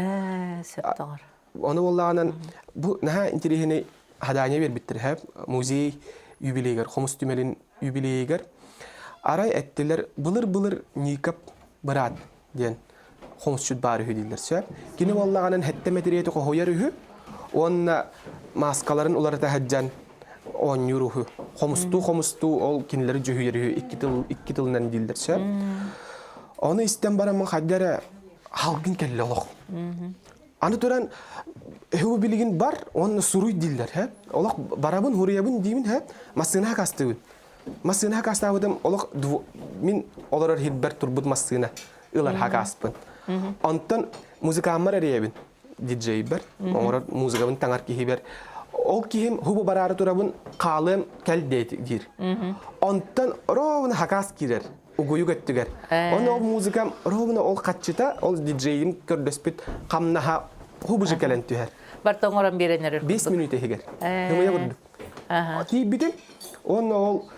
Сөп тоҕор. Ону буоллаҕынан бу наһаа интэриэһинэй задание биэрбиттэр һэ музей юбилейгар, хомус түмэлин юбилейигэр. Арай эттилэр былыр-былыр Никоп быраат диэн хомусчут баар үһү дииллэр сөп. Кини буоллаҕынан хэттэ мэтириэти хоһуйар үһү уонна мааскаларын уларыта сылдьан оонньуур үһү. Хомустуу-хомустуу ол кинилэри дьүһүйэр үһү икки тыл икки тылынан дииллэр сөп. Ону истэн бараммын хайда эрэ халгын кэллэ олох. Аны туран өһү билигин бар уонна суруй дииллэр һэ. Олох барабын хуруйабын диибин һэ. Массыына хакастыыбын. Массыына хакастаабытым олох мин олорор хирбэр турбут массыына ылар хакаспын. Онтон музыкааммар эрийэбин. диджейбэр, оҥорор музыкабын таҥар киһибэр ол киһим хубу бараары турабын хаалыам кэл диир. Онтон ровно хакас киирэр угуйук өттүгэр. Оны ол музыкам ровно ол хаччыта, ол диджейим көрдөспүт хамнаһа хубужы кэлэн түһэр. Барта оҥорон биэрэн эрэр 5 мүнүүтэ иһигэр. Хымыйа курдук. Тиийбитим, уонна ол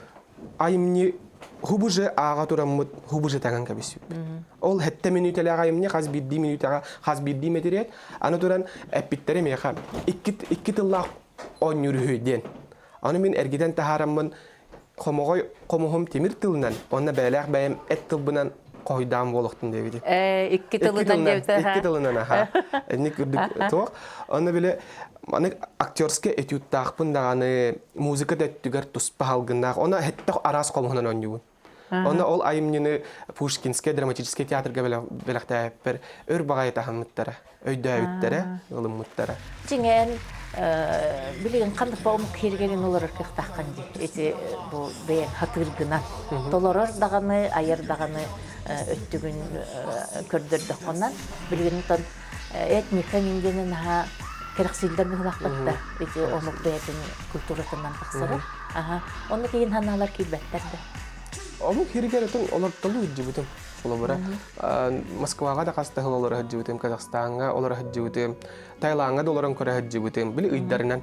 айымньы хубуже ааҕа тураммыт хубуже таҥан кэбиспиппит. Ол хэттэ мүнүүтэлээх айымньы хас биирдии мүнүүтэҕэ хас биирдии мэтириэт аны туран эппиттэрэ миэхэ икки, икки тыллаах оонньуур үһү диэн. Аны мин эргитэн таһаараммын хомоҕой хомуһум тимир тылынан уонна бэйэлээх бэйэм эт тылбынан хоһуйдаан буолуохтун диэбитим. Икки тылынан диэбитэ. Икки тылынан аха. Инник үрдүк туох. Онно били маны актерскай этюдтаахпын даҕаны музыка да өттүгэр туспа халгыннаах. Ону хэттэх араас хомуһунан оонньуубун. Онно ол айымньыны Пушкинскай драматическай театрга бэлэхтээбиппэр өр баҕайы таһыммыттара, өйдөөбүттэрэ, ылыммыттара. Дьиҥэн, билигин ханнык ба омук киэргэлин олорор кыахтааххын дии. Ити бу бэйэҥ хатыыргынан толорор даҕаны, айар даҕаны өттүгүн көрдөрдөххүнэн, билигин оттон этника диэни наһаа кэрэхсииллэр быһыылаахпыт да ити омук бэйэтин культуратынан тахсара. Аха. Онно киин ханаалар киирбэттэр да. Омук сиригэр отон олортолуу сылдьыбытым. Холобура, Москваҕа да хас да сыл олоро сылдьыбытым, Казахстаҥҥа олоро сылдьыбытым, Таилаҥҥа да олорон көрө сылдьыбытым. Били ыйдарынан.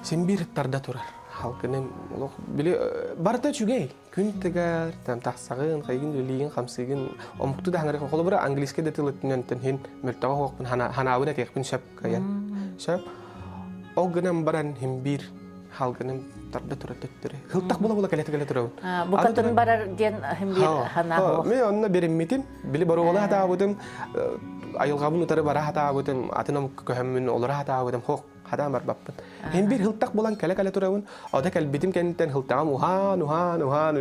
Син биир тарда турар. Халкыным олох били барыта үчүгэй. Күн тыгар, там тахсаҕын, хайгын үлэлиигин, хамсыгын, омуктуу да хаҥарыхын. Холобура, английскай да тыл өттүнэн хин мөлтөҕө суохпун, ханаабын этиэхпин сөп кыайан. Сөп. Ол гынан баран хин биир халгыным тарда тура төттөрү. Хылтах була-була кэлэ-кэлэ турабын. Букатын барар диэн хин биир ханаа Мен онно бериммитим, били боруола хатаабытым, айылҕабын утары бара хатаабытым, атын омукка көһөммүн олоро хатаабытым, хох хатаан барбаппын. Хин биир хылтах булан кэлэ-кэлэ турабын. Ода кэлбитим кэнниттэн хылтаҕым уһаан, уһаан, уһаан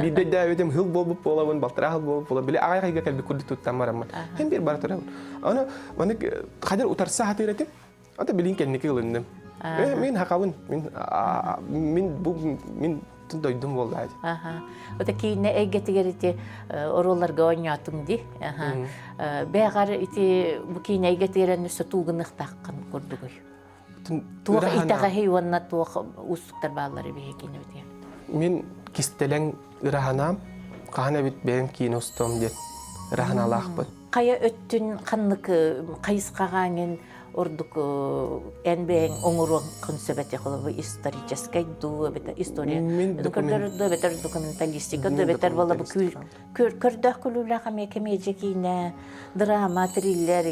биирдэ өйдөөбүтүм хыл буолбут буолабын, балтараа хыл буолбут буолабын, били аҕай хайга кэлбит курдук туттан бараммын. Хин биир бара турабын. Аны маны хадыр утарса хатыыр этим. Ата билин кэнники ылынным. Мин хакабын, мин мин бу мин дойдум буолла. Аха. Ота киинэ эйгэтигэр ити оруолларга оонньоотуҥ ди. Аха. Бэҕэр ити бу киинэ эйгэтигэр өссө туугыныахтааххын курдугуй. Туох итэҕэһий уонна туох уустуктар бааллар биһи киинэбитигэр? Мин кистэлэҥ ыраһанаам хаһан эбит бэйэм киинэ устуом диэн ыраһаналаахпын. Хайа өттүн ханнык хайысхаҕа эҥин ордук эн бэйэҥ оҥоруоххун сөп этэ холобур историческай дуу эбэтэр история көрдөрөр дуу эбэтэр документалистика дуу эбэтэр буола бу көрдөөх күлүүлээх эмиэ кэмиэдьэ киинэ драма триллер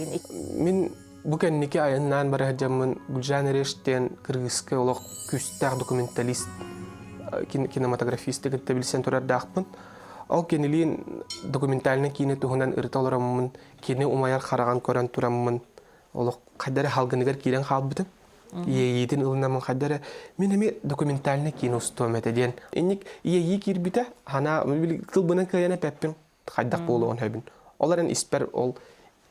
Мин бу кэнники айаннаан бара сылдьаммын Гүлжан Эреш диэн кыргызскай олох күүстээх документалист кинематографисты кытта билсэн турардаахпын. Ол кинилиин документальнай киинэ туһунан ырыта олороммун, кини умайар хараҕын көрөн тураммын, олох хайда эрэ халгыныгар киирэн хаалбытым. Иэйиитин ылынаммын хайда эрэ мин эмиэ документальнай киинэ устуом этэ диэн. Инник иэйии киирбитэ, ханаа тылбынан кыайан эппэппин, хайдах буолуон сөбүн. Ол эрэн испэр ол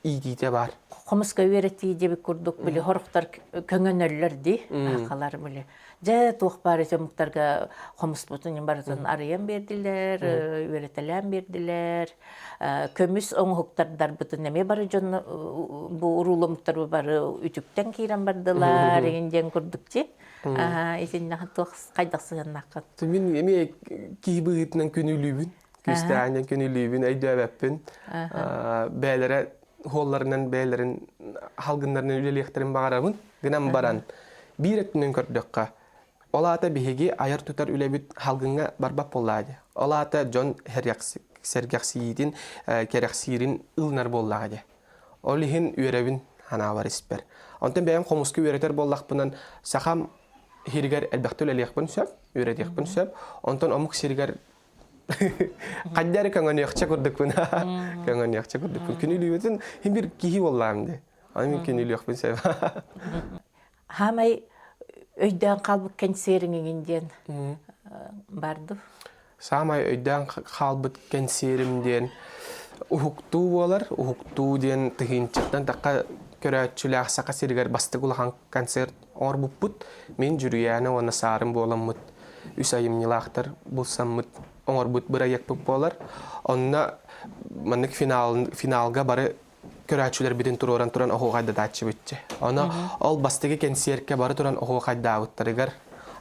иитиитэ баар. Хомуска үөрэтии диэбит курдук били хорохтор көҥөнөллөр дии аахалар били дьэ туох баар ити омуктарга хомуспутун барытын арыйан биэрдилэр үөрэтэлээн биэрдилэр көмүс оҥоһуктардарбытын эмиэ бары дьон бу уруулу омуктар бары үтүктэн киирэн бардылар игин диэн курдук дии итиннэ туох хайдах сыһыаннааххын Мин эмиэ киһи быһыытынан күнүүлүүбүн Күүстээҕинэн күнүүлүүбүн, өйдөөбөппүн. Бэйэлэрэ хуолларынан бэйэлэрин халгыннарынан үлэлиэхтэрин баҕарабын. Гынан баран биир өттүнэн көрдөххө, ол аата биһиги айар-тутар үлэбит халгыҥҥа барбат буоллаҕа дии. Ол аата дьон сэргэхсийиитин, кэрэхсиирин ылынар буоллаҕа дии. Ол иһин үөрэбин ханаабар испэр. Онтон бэйэм хомуска үөрэтэр буоллахпынан сахам сиригэр элбэхтэ үлэлиэхпин сөп, үөрэтиэхпин сөп. Онтон омук сиригэр Хайда эрэ көҥөнүөхчэ курдукпун. Көҥөнүөхчэ курдукпун. Күнүүлүүбүтүн хин бир киһи буоллаам дии. Аны мин күнүүлүөхпүн сөп. Хаамай өйдөөн хаалбыт кэнсиэриҥ диэн барды. Саамай өйдөөн хаалбыт кэнсиэрим диэн уһуктуу буолар. Уһуктуу диэн тыһыынчаттан тахха көрөөччүлээх Саха сиригэр бастакы улахан концерт оҥорбуппут. Мин Дьүрүйээнэ уонна Саарын буоламмыт үс айымньылаахтар булсаммыт оҥорбут бырайыакпыт буолар. Онно маннык финал, финалга бары көрөөччүлэрбитин туруоран туран оһуохайдатааччыбытчы. Ону ол бастакы кэнсиэркэ бары туран оһуохайдаабыттарыгар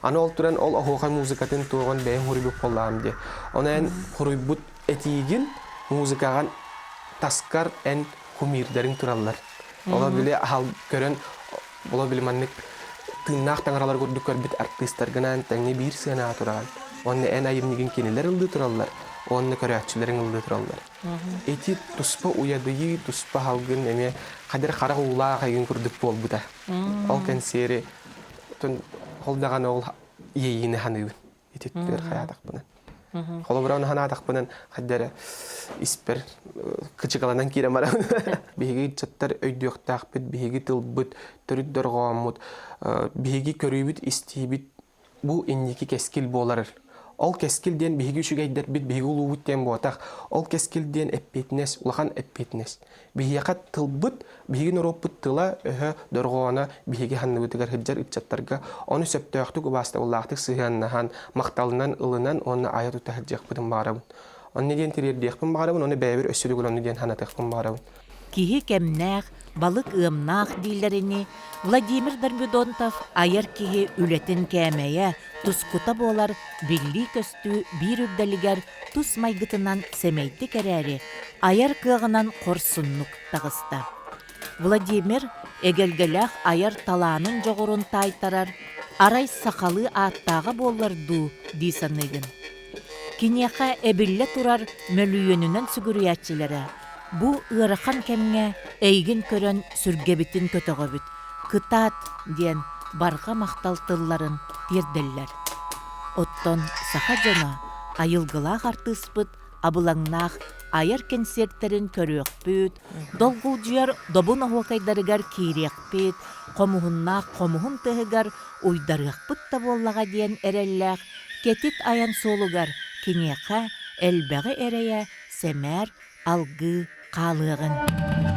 аны ол туран ол оһуохай музыкатын туоҕун бэйэм хуруйбут буоллаҕым дии. Ону эн хуруйбут этиигин музыкаҕын таскар эн кумирдарыҥ тураллар. Олор били аһал көрөн олор били маннык тыыннаах таҥаралар курдук көрбүт артыыстаргынаан тэҥҥэ биир сыанаҕа тураҕын. Уонна эн айымньыгын кинилэр ыллыы тураллар, уонна көрөөччүлэриҥ ыллыы тураллар. Ити туспа уйадыйыы, туспа халгын эмиэ хадыр харах уулаах айгын курдук буолбута. Ол кэнсиэри ол даҕаны ол иэйиини ханыыбын. Ити түөр хайаатахпынан. Холобура ону ханаатахпынан хайда эрэ испэр кычыкаланан киирэн баран биһиги ыччаттар өйдүөхтээхпит, биһиги тылбыт, төрүт дорҕооммут, биһиги көрүүбүт, истиибит бу инники кэскил буолар. Ол кэскил диэн биһиги үчүгэйдэрбит, биһиги улуубут диэн буотах. Ол кэскил диэн эппиэтинэс, улахан эппиэтинэс. Биһиэхэ тылбыт, биһиги норуоппут тыла, өһө, дорҕооно биһиги ханныбытыгар сылдьар ыччаттарга ону сөптөөхтүк, убаастабыллаахтык сыһыаннаһан, махталынан ылынан уонна айа тута сылдьыахпытын баҕарабын. Онно диэн тириэрдиэхпин баҕарабын, уонна бэйэбэр өссө төгүл онно диэн санатыахпын баҕарабын. Киһи кэмнээх, балык ыамнаах дииллэринии, Владимир Дормидонтов айар киһи үлэтин кээмэйэ, тускута буолар биллии-көстүү биир үрдэлигэр тус майгытынан сэмэйдик эрээри, айар кыаҕынан хорсуннук таҕыста. Владимир эгэлгэлээх айар талаанын дьоҕурун таайтарар, арай сахалыы ааттааҕа буоллар дуу дии саныыгын. Киниэхэ эбиллэ турар мөлүйүөнүнэн сүгүрүйээччилэрэ бу ыарахан кэмҥэ эйигин көрөн сүргэбитин көтөҕөбүт, кытаат диэн барҕа махтал тылларын тиэрдэллэр. Оттон саха дьоно айылгылаах артыыспыт абылаҥнаах айар кэнсиэртэрин көрүөхпүт, долгулдьуйар добун оһуокайдарыгар киириэхпит, хомуһуннаах хомуһун тыаһыгар уйдарыахпыт да буоллаҕа диэн эрэллээх кэтит айан суолугар киниэхэ элбэҕи эрэйэ сэмээр алгыы хаалыаҕын.